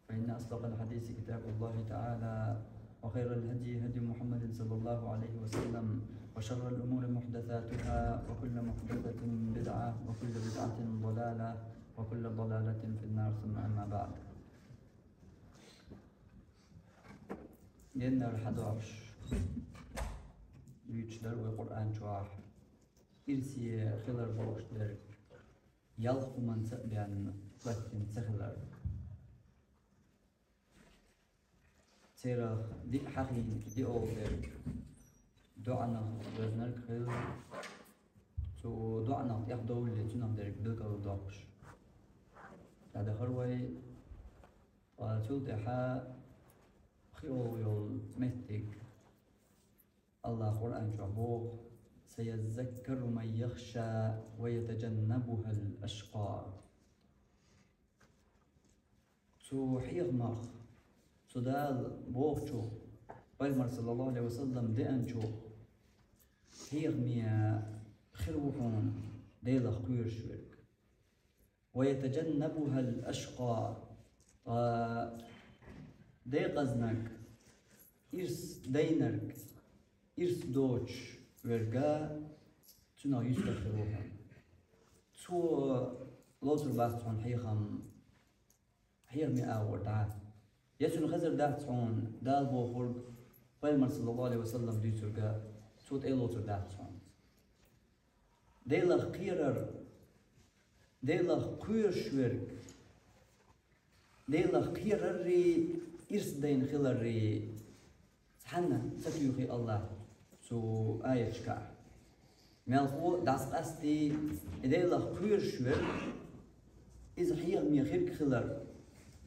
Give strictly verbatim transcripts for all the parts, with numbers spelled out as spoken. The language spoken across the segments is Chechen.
فإن أصدق الحديث كتاب الله تعالى، وخير الهدي هدي محمد صلى الله عليه وسلم، وشر الأمور محدثاتها، وكل محدثة بدعة، وكل بدعة ضلالة، وكل ضلالة في النار، ثم أما بعد. Геннара хьадоагӀаш дуьйцуш дар вай Къуръан чохь ирсе хилар бохуш дерг, ялх хӀуманца а бен латтина ца хилар. Церах диъ хьахийна диъолгӀа дерг, доӀанах доьзнарг хилла, цу доӀанах тӀехдовлале цунах дерг билгалдоккхуш. ДӀадахар вай, ткъа цул тӀаьхьа кхиолгӀа йолу меттиг. АллахӀа Къуръан чохь боху: «سيذكر من يخشى ويتجنبها الأشقى». Цу хьехамах, цу Дала бохучух, Пайхамар, саллаллаху Ӏалайхи ва саллам, деанчух хьехаме хир ву хьуна Делах кхоьруш верг. «ويتجنبها الأشقى». Ткъа декъазнарг, ирс дайнарг, ирс доцуш верг а цунах юьстах хир ву хьуна. Цо лоцур бац хьуна хьехам, хьехаме агӀор дӀа. Я цунна хезар дац хьуна Дала бохург, Пайхамар, саллаллаху Ӏалайхи ва саллам, дуьйцург а, цо тӀе а лоцур дац хьуна. Делах кхерар, Делах кхоьруш верг, Делах кхераррий, ирс дайна хиларрий цхьаьна ца туьйхи АллахӀа цу аяташкахь. Мелхо дӀасакъастий, и Делах кхоьруш верг, иза хьехаме хирг хилар,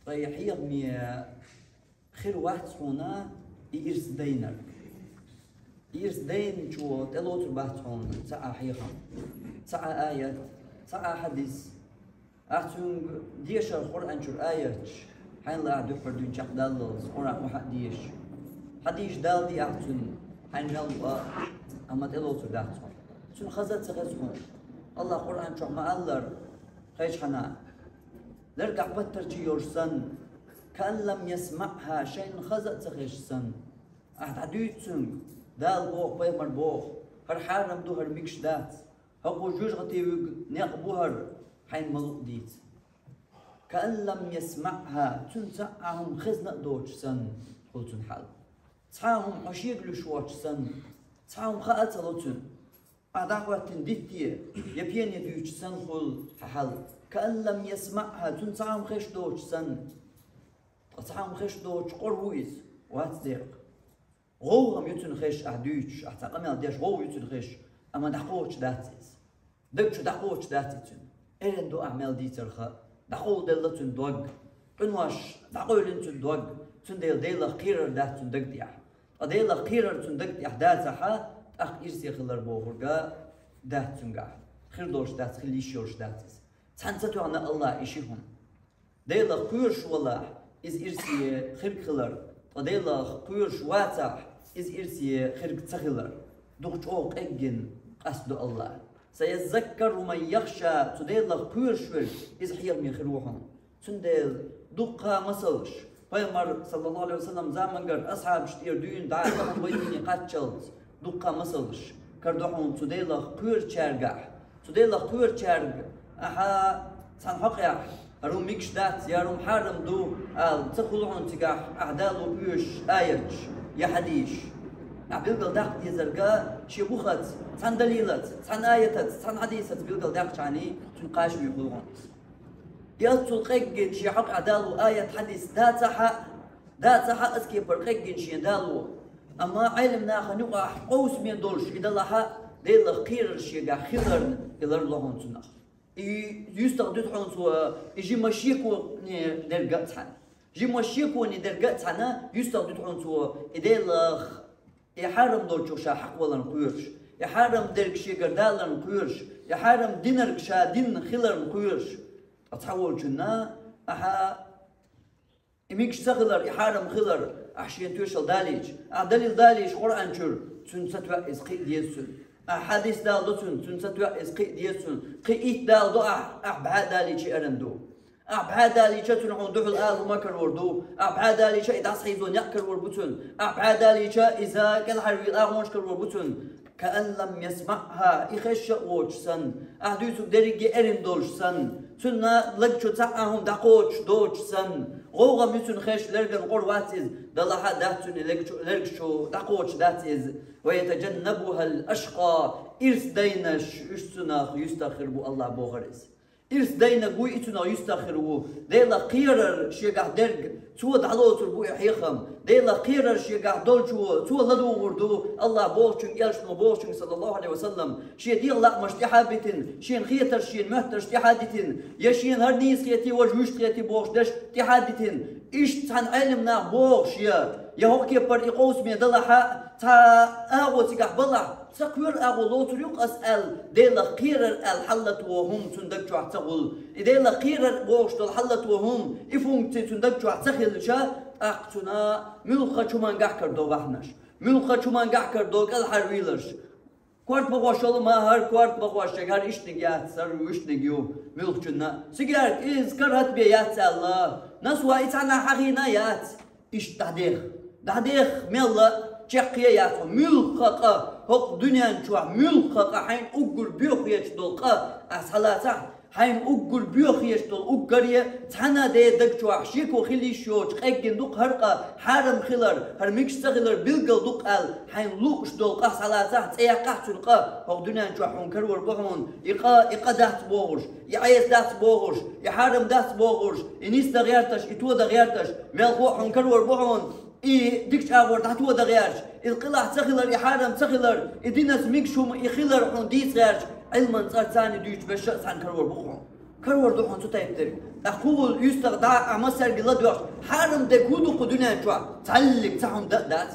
ткъа и хьехаме хир вац хьуна и ирс дайнарг. И ирс дайначо тӀе лоцур бац хьуна цхьа а хьехам, цхьа а аят, цхьа а хьадис. Ахьа цуьнга дешара Къуръан чуьра аяташ, хьайна лаахь дуьххьара дуьйна чекхдаллалц, Къуръан охьа а дезаш. Хьадийша даладехьа цунна, хьайна мел ву а, амма тӀе лоцур дац хьуна. Цунна хаза а ца хеза хьуна. АллахӀа Къуръан чохь ма-аллара, кхечхьана, лергахь паттарчий йолуш санна, «كأن لم يسمعها», шайна хаза а ца хезаш санна. Ахьа дӀадуьйцу цуьнга, Дала боху, Пайхамар боху, хӀара хьарам ду, хӀара мегаш дац, хӀокхо жоьжахате вуьгу некъ бу хӀара, хьайна ма-луъу дийца. «كأن لم يسمعها», цунна цхьа а хӀума хезна а доцуш санна, хуьлу цуьнан хьал. Цхьа а хӀума хьо шега луьйш воцуш санна, цхьа а хӀума хаа а ца ло цуьнан. Ахьа дӀахӀоьттина дитте, я пене дуьйцуш санна хуьлу хьан хьал. «كأن لم يسمعها», цунна цхьа а хӀума хезаш доцуш санна. Ткъа цхьа а хӀума хезаш доцуш къора ву иза, вац декъа. ГӀовгӀа-м ю цуьнан хезаш, ахьа дуьйцуш, ахьа цхьа къамел деш гӀовгӀа ю цуьнан хезаш, амма дӀакхочуш дац иза. Даг чу дӀакхочуш дац иза цуьнан. Эрна ду ахьа мел дийцарх а, дӀакъовладелла цуьнан дог. Къинош дӀакъевлина цуьнан дог, цундела Делах кхерар дац цуьнан даг тӀехь. Ткъа Делах кхерар цуьнан даг тӀехь дацахь а, тӀаккха ирсе хилар бохург а дац цуьнгахь. Хир долуш дац, хила йиш йолуш дац иза. Цхьаьна ца тоьхна АллахӀа и ши хӀума. Делах кхоьруш валахь, иза ирсе хирг хилар, ткъа Делах кхоьруш вацахь, иза ирсе хирг ца хилар. Дукха чӀогӀа къеггина къастадо АллахӀа. «سيذكر من يخشى», цу Делах кхоьруш верг, иза хьехаме хир ву хьуна. Цундела дуккха масалш, Пайхамар, саллаллаху Ӏалайхи ва саллам, замангара асхьабашна тӀера дуьйна дӀа а тахана вай дийне кхаччалц, дуккха масалш карадо хьуна цу Делах кхоьручаьргахь. Цу Делах кхоьручаьрга, ахьа цхьана хьокъехь, хӀара хӀума мегаш дац, я хӀара хӀума хьарам ду ала, ца хуьлу хьуна цигахь ахьа Дала оьшуш аяташ я хьадисаш. Ахьа билгалдаккха дезарг а шен бухаца, цхьана далилаца, цхьана аятаца, цхьана хьадисаца билгалдаьккхича, цуьнан кхачаме хуьлу хьуна иза. И оццул къеггина шен хьокъехь далу аят, хьадис дацахь а, дацахь а, оцу кепара къеггина шен далу. Амма Ӏелам нахана юкъахь къовсаме долуш и далахь а, Делах кхерар шегахь хиларна и ларло хьуна цунах. И юьстах дуьту хьуна цо, и жима шеконе дерг а цхьаьна. Жима шеконе дерг а цхьаьна юьстах дуьту хьуна цо, и Делах и хьарам долчух ша хьакхаваларна кхоьруш, и хьарам дерг шегара даларна кхоьруш, и хьарам динарг ша динна хиларна кхоьруш. Ткъа цхьаволчунна ахьа и мегаш ца хилар, и хьарам хилар ахьа шена тоьшалла далийча, ахьа далил далийча Къуръан чуьра, цуьнан ца тоьа иза кхиа деза цуьнан. Ахьа хьадис даладо цуьнан, цуьнан ца тоьа иза кхиа деза цуьнан. Кхин итт даладо ахьа, ахьа бӀе далийча и эрна ду. Ахьа бӀаьдалийча, цунна хьуна духьал ала хӀума карор ду. Ахьа бӀаьдалийча, и дӀасахьийзо некъ карор бу цунна. Ахьа бӀаьдалийча, иза кӀелхьарвийла агӀонаш карор бу цунна. كأن لم يسمعها, и хезаш а воацаш санна. Ахьа дуьйцург дерриге эрна долаш санна. Цунна лаг чу цхьа а хӀума дӀакхочуш доацаш санна. ГӀовгӀа ма ю цунна хезаш, лерган къора вац иза. Далахьа а дац цунна и лерг чу, лерг чу дӀакхочуш дац иза. ويتجنبها الأشقى. Ирс дайнараш, уж цунах юстаргхир бу, АллахӀа бохура иза. Ирс дайнарг вуй и цунах юстаргхир ву. Делах кхерар шегахь дерг, цо дӀалоцур бу и хьехам. Делах кхерар шегахь долчо, цо ладугӀур ду. АллахӀа бохучунга, элчано бохучунга, صلى الله عليه وسلم, шен дегӀан лаамаш тӀаьхьа а битина, шена хетарш, шена моьттарш тӀаьхьа а дитина, я шена хӀара нийса хетий, важа вуьшта хетий бохуш дерш тӀаьхьа а дитина. Иштта цхьана Ӏелимнаха бохуш я, я хӀокху кепара и къовсаме далахьа, цхьа агӀо цигахь балахь, ца кхоьру агӀо лоцур ю-кх ас аьлла, Делах кхерар аьлла хьаллатаву хӀума цунна даг чохь ца хуьлу. И Делах кхерар бохуш долу хьаллатаву хӀума, и функци цунна даг чохь ца хилча, тӀаккха цунна муьлхха чу мангахь карадо вахнаш, муьлхха чу мангахь карадо кӀелхьарвийларш. Корта бахош йолу ма хӀара корта бахош, хӀара ишттаниг яц, хӀара вуьштаниг ю, муьлххачунна. Сигарка иза карахӀатта бен яц аьлла, насвай цхьанна хьахийна яц. Иштта дӀадеха. ДӀадеха мелла чекхъе яц хьо. Муьлхха къа, хӀокху дуьнен чохь муьлхха къа хьайна уггар боьха хеташ долу къа, ас хьалацахь, хьайна уггар боьха хеташ долу уггаре, цхьана а де даг чохь шеко хила йиш йоцуш къеггина ду-кх хӀара къа, хьарам хилар, хӀара мегаш ца хилар билггал ду-кх аьлла, хьайна лууш долу къа схьалацахь, цӀе яккхахь цуьнан къа, хӀокху дуьнен чохь хьуна карор бу хьуна, и къа, и къа дац бохуш, и Ӏеса дац бохуш, и хьарам дац бохуш, и нисдан гӀерташ, и тодан гӀерташ, мелхо а хьуна карор бу хьуна, и дикачу агӀор дӀатодан гӀерташ, иза къилахь ца хилар, и хьарам ца хилар, и динца мегаш хӀума и хилар хьуна дийца гӀерташ, Ӏилман цӀарца царна дуьйцуш берш а цхьаьна карор бу хьуна. Карор ду хьуна цу тайпа дерг. ТӀаккха хӀун ву юьстах дӀа а массаьрга ладоьгӀча, хьарам дерг хӀун ду кху дуьнен чохь? Цхьаллиг цхьа хӀума дан а дац.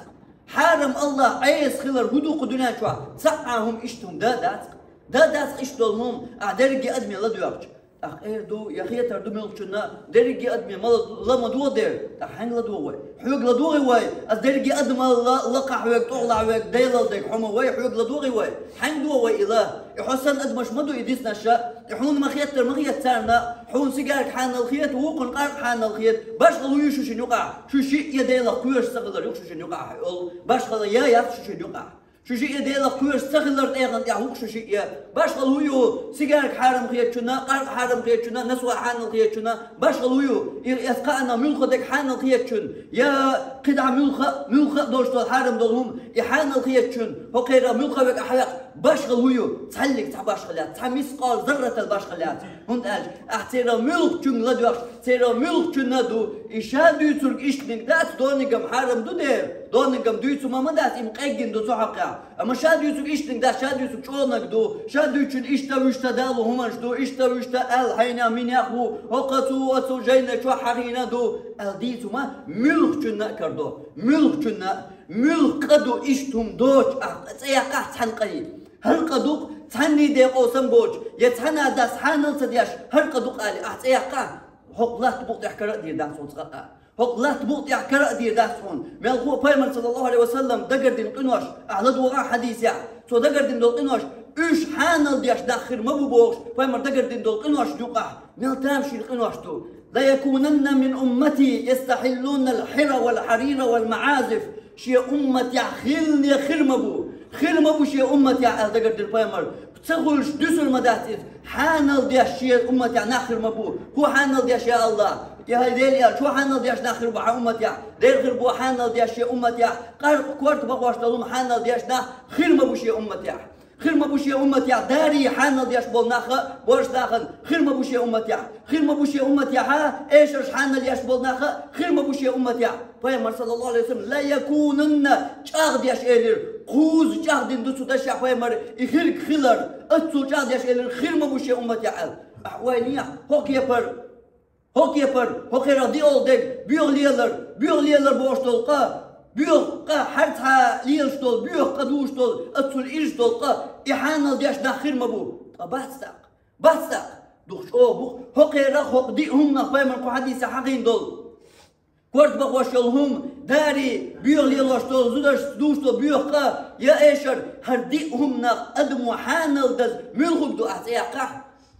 Хьарам, АллахӀ Ӏеса хилар хӀун ду кху дуьнен чохь? Цхьа а хӀума, иштта хӀума дан а дац. Дан а дац иштта долу хӀума, ахьа дерриге адаме ладоьгӀча. ТӀаккха эр ду, я хетар ду муьлххачунна, дерриге адаме ма ла-, ла ма догӀу дера. ТӀаккха хьаьнга ладогӀу вай? Хьоьга ладогӀий вай? Ас дерриге адамал ла-, лакхахь вега, тӀехула вега, Делал дерг хьо ма вай, хьоьга ладогӀий вай? Хьаьнга догӀу вай и ла? И хьо санна адамаш ма ду и диснаша, и хьуна ма хеттара ма хета царна, хьуна сигарка хьанал хета, вукхунна къаркъа хьанал хета, башхалла ю шу шина юкъахь, шу шиъ я Делах кхоьруш ца хилар ю-кх шу шина юкъахь, йолу башхалла я яц шу шина юкъахь. Шу шиъ я Делах кхоьруш ца хилар тӀехана тӀехь ву-кх шу шиъ я. Башхалла хӀун ю, сигарка хьарам хетачунна, къаркъа хьарам хетачунна, насвай хьанал хетачунна, башхалла хӀун ю, и эс кхаъна муьлхха дерг хьанал хетачунна, я кхидӀа муьлхха, муьлхха а долуш долу хьарам долу хӀума, и хьанал хетачунна, хӀокхеран муьлхха вега ахьа векъ, башхалла хӀун ю, цхьаллиг цхьа башхалла яц, цхьа мискъал зарратал башхалла яц. ХӀунда аьлча ахьа церан муьлххачуьнга ладоьгӀча, церан муьлххачунна а ду, и ша дуьйцург иштаниг дац, донигам хьарам ду дера, донигам дуьйцу ма ма дац, и ма къеггина ду цу хьокъехь. Амма ша дуьйцург иштаниг дац, ша дуьйцург чӀогӀаниг ду, ша дуьйцучун иштта-вуьшта далу хӀуманаш ду, иштта-вуьшта аьлла хьайнех-минех ву, хӀокхо цу, оцу жайна чохь хьахийна ду, аьлла дийцу ма муьлххачунна а карадо, муьлххачунна а, муьлхха къа ду иштта хӀума доцуш, ахь цӀе яккхахь цхьаьна къа йи. ХӀара къа ду-кх, цхьанний декъо сам боцуш, я цхьана а дас хьанал ца деш, хӀара къа ду-кх али, ахь цӀе яккхахь, хӀокху латта букъ тӀехь кара а дийр дац хьуна цкъа а. ХӀокху латта букъ тӀехь кара а дийр дац хьуна. Мелхо а пайхамар, саллаллаху Ӏалайхи ва саллам, дагардина къинош, ахьа ладогӀа хьадисехь, цо дагардина долу къинош, уьш хьанал деш нах хир ма бу бохуш, пайхамар дагардина долу къиношна юкъахь, мел тамашийна къинош ду. ليكونن من أمتي يستحلون الحر والحرير والمعازف. Шен умматехь хилане хир ма бу. Хир ма бу шен умматехь, аьлла дагардира пайхамар. Ца хуьлуш дуьсур ма дац иза. Хьанал деш шен умматехь нах хир ма бу. ХӀун хьанал деш, я АллахӀ? Я хӀай Дела, аьлла, хӀун хьанал деш нах хир бу хьан умматехь? Дера хир бу хьанал деш шен умматехь. Къаркъа, корта бахош долу хӀума хьанал деш нах хир ма бу шен умматехь. Хир ма бу шен умматехь дарий хьанал деш болу нах а, борш дахана, хир ма бу шен умматехь. Хир ма бу шен умматехь а эшарш хьанал еш болу нах а, хир ма бу шен умматехь. Пайхамар, саллаллаху Ӏалайхи ва саллам, لا يكونن, чӀагӀдеш элира, кхузза чӀагӀдина ду цу дашехь пайхамар, и хирг хилар, аццул чӀагӀдеш элира, хир ма бу шен умматехь аьлла. Ахьа ойла е, хӀокху кепара ХӀокху кепара, хӀокхерах диъалгӀа дерг, боьха лелар, боьха лелар бохуш долу къа, боьха къа, хӀара цхьа лелаш долу, боьха къа дуьйцуш долу, аццул ирча долу къа, и хьанал деш нах хир ма бу. Ткъа бац тӀаккха? Бац тӀаккха? Дукха чӀогӀа бу-кх. ХӀокхерах, хӀокху диъ хӀуманах пайхамар кху хьадисехь хьахийна долу. Корта бахош йолу хӀума, дарий, боьха лелош долу, зударшца дуьйцуш долу боьха къа, я эшар, хӀара диъ хӀуманах адамо хьанал даза муьлхарг ду ахь цӀе яккхахь?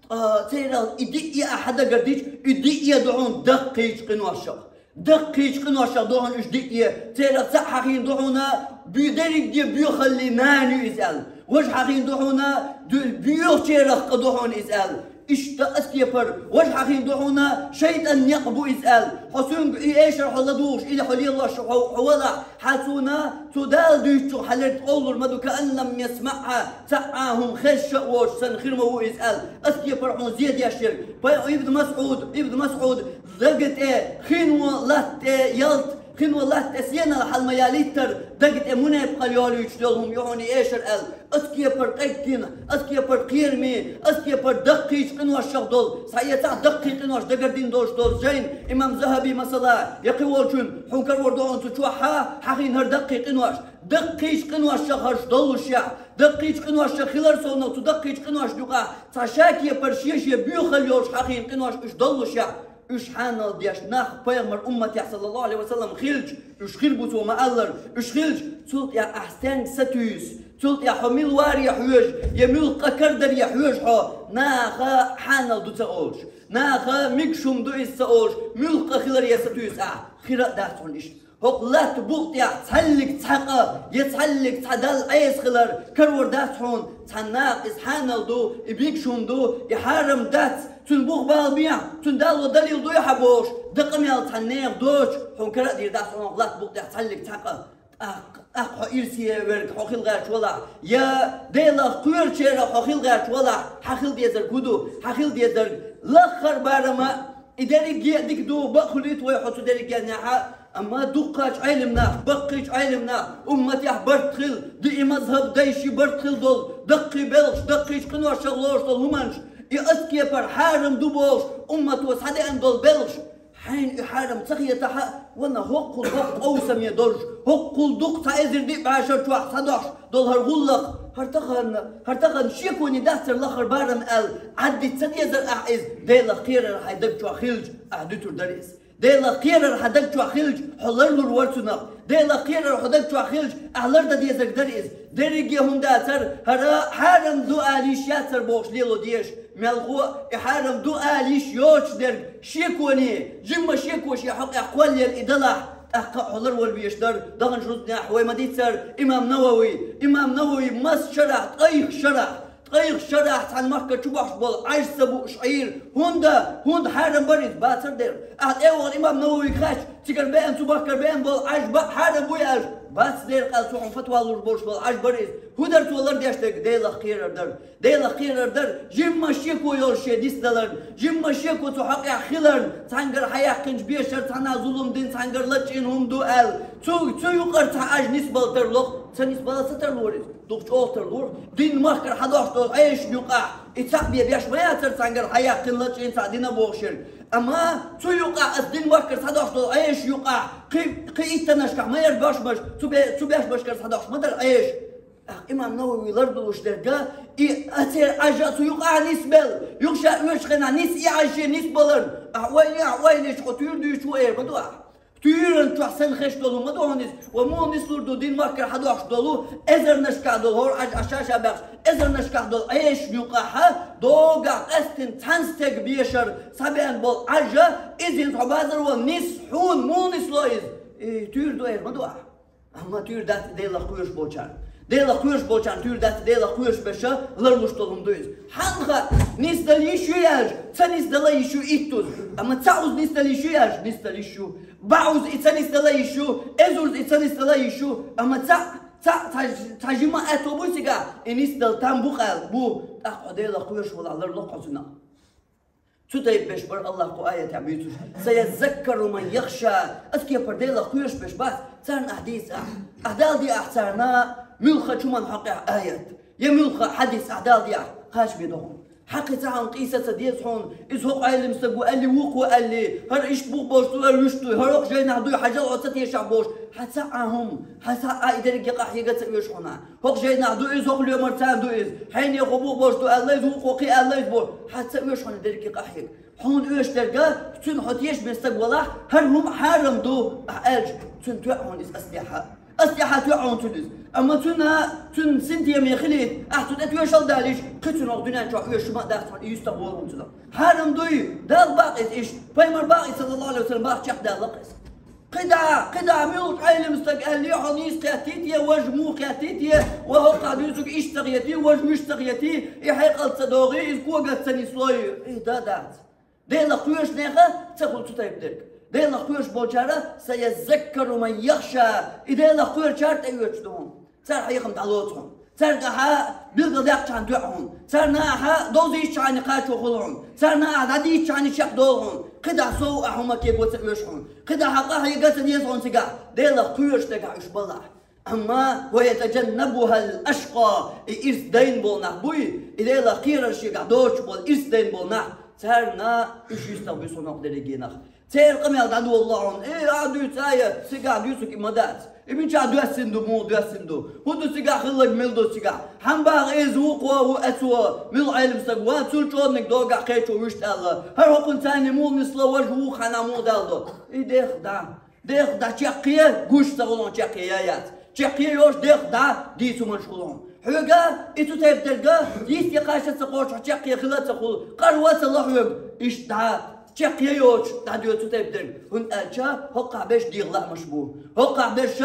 Ткъа церан и диъ а хьадагардича, и диъ а ду хьуна даккхийча къиношах. Даккхийча къиношах ду хьуна уьш диъ а. Церан цхьаъ хьахийна ду хьуна бу-, дерриге боьхаллин нана ю иза аьлла. Важа хьахийна ду хьуна ду-, боьхачарах къа ду хьуна иза аьлла. Иштта ас кепара, важа хьахийна ду хьуна шайтӀан некъ бу иза аьлла. Хьо цуьнга и эшар хьо ладугӀуш, или хьо лелош хьо, хьо валахь, хьан цунна, цу Дала дуьйцучух хьалерг къовлур ма ду, كأن لم يسمعها, цхьа а хӀума хезаш а воцуш санна хир ма ву иза аьлла. Ас кепара хьуна зе деш ерг. Пай-, Ибн МасӀуд, Ибн МасӀуд, дага тӀе хинво латта тӀе ялта, хинво латта тӀе сенал хьал ма ялийтара, дага тӀе мунепакъал йолуьйтуш долу хӀума ю хьуна и эшар аьлла. Ас кепара къеггина, ас кепара кхераме, ас кепара даккхийча къиношах долу, схьаэцахь даккхий къинош дагардина долуш долу жайна, имам ЗахӀаби масала, я кхин волчун, хьуна карор ду хьуна цу чохь хьахийна хӀара даккхий къинош, даккхийча къиношах хӀорш доллушехь, даккхийча къиношах хилар совнах цу даккхийча къиношна юкъахь, цхьа ша кепара шен-шен боьхалла йолуш хьахийна къинош уьш доллушехь, уьш хьанал деш нах пайхамар умматехь, саллаллаху Ӏалайхи ва саллам, хилча, уьш хир бу цо ма-аллара, уьш хилча, цул тӀаьхьа ахь стенга сатуьйсу, цул тӀаьхьа хьо мила варе хьоьжу, я муьлха къа карадаре хьоьжу хьо, наха хьанал ду ца олуш, наха мегаш хӀума ду иза ца олуш, муьлха къа хиларе сатуьйсу ахь, хир а дац хьуна иштта. ХӀокху латта букъа тӀехь цхьаьллиг цхьа къа, я цхьаьллиг цхьа Далла Ӏеса хилар карор дац хьуна, цхьана наха иза хьанал ду, и мегаш хӀума ду, и хьарам дац, цуьнан бух балабехьа, цуьнан далло далил дуй хьан бохуш, дан къамел цхьана нехан доцуш, хьуна кара а дийр дац хьуна хӀокху латта букъа тӀехь цхьаьллиг цхьа къа. ТӀаккха, тӀаккха хьо ирсе верг хьо хила гӀерташ валахь, я Делах кхоьручерах хьо хила гӀерташ валахь, хьан хила дезарг хӀун ду, хьан хила дезарг лаххара барам а, и дерриге а дика ду, бакъ хуьлуьйту вай хьо цу дерригенехь а, амма дуккхачу Ӏелам нах, баккхийчу Ӏелам нах, умматехь барт хила, диъ мазхӀаб дайши барт хила долу, даккхий белхаш, даккхийчу къиношах лоруш долу хӀуманаш, и ас кепара хьарам ду бохуш, уммато схьадеана долу белхаш, хьайна и хьарам ца хетахь а, ванна хӀоккхул дукха къовсаме долуш, хӀоккхул дукха цхьа эзар диъ бӀешар чохь схьадохьуш долу хӀара гӀуллакх, хӀара тахана, хӀара тахана шеконе дацара лаххара барам аьлла, Ӏаддита ца дезара ахь иза, Делах кхерар хьайн даг чохь хилча, ахь дуьтур дара иза. Делах кхерар хьан даг чохь хилча, хьо ларлур вара цунах. Делах кхерар хьо даг чохь хилча, ахь лардан дезарг дара иза. Дерриге а хӀума дацара, хӀара хьарам ду ала йиш яцара бохуш лело дезаш. Мелхо а и хьарам ду ала йиш йоцуш дерг шеконе, жимма шеко шен хьокъехь кхоллаелла и далахь, тӀаккха а хьо ларвала везаш дара, даханчу рузбанехь вай ма-дийццара, имам Навави, имам Навави маса шарахь, ткъайх шарахь, ткъайх шарахь цхьана махкара чу бохьуш болу Ӏаж ца бууш Ӏийра. ХӀунда? ХӀунда хьарам бара иза, бацара дера. Ахьа тӀе а вахана имам Нававига хаьттича, цигара беана, цу махкара беана болу Ӏаж баа хьарам буй аьлча, бац дера къаьл, цо хьуна фатва лур болуш болу Ӏаж бара иза. ХӀун дара цо лардеш дерг? Делах кхерар дара. Делах кхерар дара, жимма шеко йолуш шен нисдаларна, жимма шеко цу хьокъехь хиларна, цхьаьнгара хьаяьккхинчу бешара цхьанна зулам дина, цхьаьнгара лачкъийна хӀума ду аьлла, цу, цу юкъара цхьа Ӏаж нисбала тарло-кх, ца нисбала ца тарлора иза, дукха чӀогӀа тарлора. Динан махкара хьадохьуш долу Ӏешашна юкъахь и цхьаъ бен беш ма яцара, цхьаьнгара хьаяьккхина, лачкъийна, цхьаъ дина бохуш ерг. Амма цу юкъахь аса динан махкара схьадохьуш долу Ӏешашна юкъахь кхин, кхин иттанашкахь ма яра бошмаш, цу бе-, цу бешмашкара схьадохьуш ма дара Ӏеша. Ахьа имам Навави лардолуш дерг, и ацеран Ӏаж а цу юкъахь нисбелла, юха ша оьшучу хенахь нис и Ӏаж шен нисбаларна. Ахьа ойла, ахьа ойла йича, хьо туьйра дуьйцуш ву эр ма ду ахьа. Туьйранна чохь санна хезаш долу хӀума ма ду хьуна иза, ва муха нислур ду динан махкара хьадохьуш долу, эзарнашкахь долу хӀора Ӏаж а ша-ша баьхча, эзарнашкахь долу Ӏешашна юкъахь догахь къаьстина цхьана стеган бешара схьабеана болу Ӏаж а, иза хӀинца хьо базар ван нис хьуна муха нисло иза? И туьйра ду эр ма ду ахьа. Амма туьйра дац и Делах кхоьруш болчарна. Делах кхоьруш болчарна туьйра дац и, Делах кхоьруш берш ларлуш долу хӀума ду иза. Хьанна хаьа, нисдала йиш ю аьлча, ца нисдала йиш ю иттуза. Амма цхьаъуза нисдала йиш ю аьлча, нисдала йиш ю. БаӀуза и ца нисдала йиш ю, эзарза и ца нисдала йиш ю. Амма цхьаъ, цхьаъ, цхьа, цхьа жимма аьтто буй цигахь, и нисдала там бу къаьл, бу. ТӀаккха хьо Делах кхоьруш валахь, ларло-кх хьо цунах. Цу тайпа берш бара Аллах кху аятехь буьйцуш: سيذكر من يخشى. Аса кепара Делах кхоьруш берш бац, царна ахь дийца ахь. Ахь далде ахь царна муьлхха чу хӀуманна хьокъехь аят, я муьлхха хьадис ахь далде ахь, кхачаме доху. Хьан кхин цхьа хӀума къийса ца деза хьуна, иза хӀокху Ӏелам стаг ву аьлли, вукхо аьлли, хӀара иштта бух болуш ду, хӀара вуьш ду, хӀара хӀокху жайнахь дуй, хьажал хьо ца тешахь бохуш, хьан цхьа а хӀума, хьан цхьа а и дерриге къахьега ца оьшу хьуна. ХӀокху жайнахь ду иза, хӀокху лоьмар царна ду иза. Хьенехо бух болуш ду аьлла иза, вукхо кхин аьлла иза боху. Хьан ца оьшу хьуна дерриге къахьега. Хьуна оьшу дерг, цуьнан хьо тешаме стаг валахь, хӀара хӀума хьарам ду ахь аьлча, цуьнан тоьа хьуна иза аса дехьа. Ас тӀехьа тоьа хьуна цунна иза. Амма цунна, цунна синтеме хилийта, ахь цу тӀе тоьшалла далийча, кхин цунах дуьнен чохь оьшуш ма дац хьуна, и юьстах боху хьуна цунах. Хьарам дуй, Далла бакъ иза иштта. Пайхамар бакъ иза, саллаллаху алейхи ва саллям, бакъ чекхдалла-кх иза. КхидӀа, кхидӀа муьлхачу Ӏелам стага аьллий хьуна, иза кхеттий те, важа муха кхеттий те, ва хӀокхахь дуьйцург иштта ца хетий, важа муьш ца хетий, и хьекъал ца догӀий, иза когах ца нислой, и дан дац. Делах кхоьруш нехан ца хуьлу цу тайпа дерг. Делах кхоьруш болчара, «сайяззаккару ман яхша», и Делах кхоьручара тӀеоьцуш ду хьуна. Цара хьехам дӀалоцу хьуна. Цаьрга ахьа билгалдаьккхачхьана тоьа хьуна. Царна ахьа довзийчхьана кхачо хуьлу хьуна. Царна ахьа дӀадийчхьана чекхдолу хьуна. КхидӀа сов ахьа хӀума кего ца оьшу хьуна. КхидӀа хьан къа хьега ца деза хьуна цигахь. Делах кхоьруш дагахь уьш балахь. Амма «ва ятаджаннабухал ашкъа», и ирс дайна болу нах буй, и Делах кхерар шегахь доцуш болу ирс дайна болу нах, царна уьш юьстах буьсу хьуна дерриге нах. Церан къамел дӀадолало хьуна, э, ахьа дуьйцу а я, цигахь дуьйцург и ма дац. И мичахь доьссина ду, муха доьссина ду? ХӀун ду цигахь хилларг, мила ду цигахь? Хьан баха иза ву, кхо ву, эцо, мила Ӏелам стаг ван, цул чӀогӀаниг догахь кхечо вуьшта аьлла. ХӀара хӀокхунна царна муха нисло, важа ву, хьанна муха далдо? И дех дӀа. Дех дӀа чекхъе, гуш ца хуьлу хьуна чекхъе я яц. Чекхъе йоцуш дех дӀа дийца хӀуманаш хуьлу хьуна. Хьоьга и цу тайпа дерга йисте кхача ца кхочу хьо чекхъе хила а ца хуьлу, къарва а ца ло хьоьга. Иштта дӀа чекхъе йоцуш дӀадоьду цу тайпа дерг. ХӀунда аьлча хӀокхахь берш дегӀан лаамаш бу. ХӀокхахь берш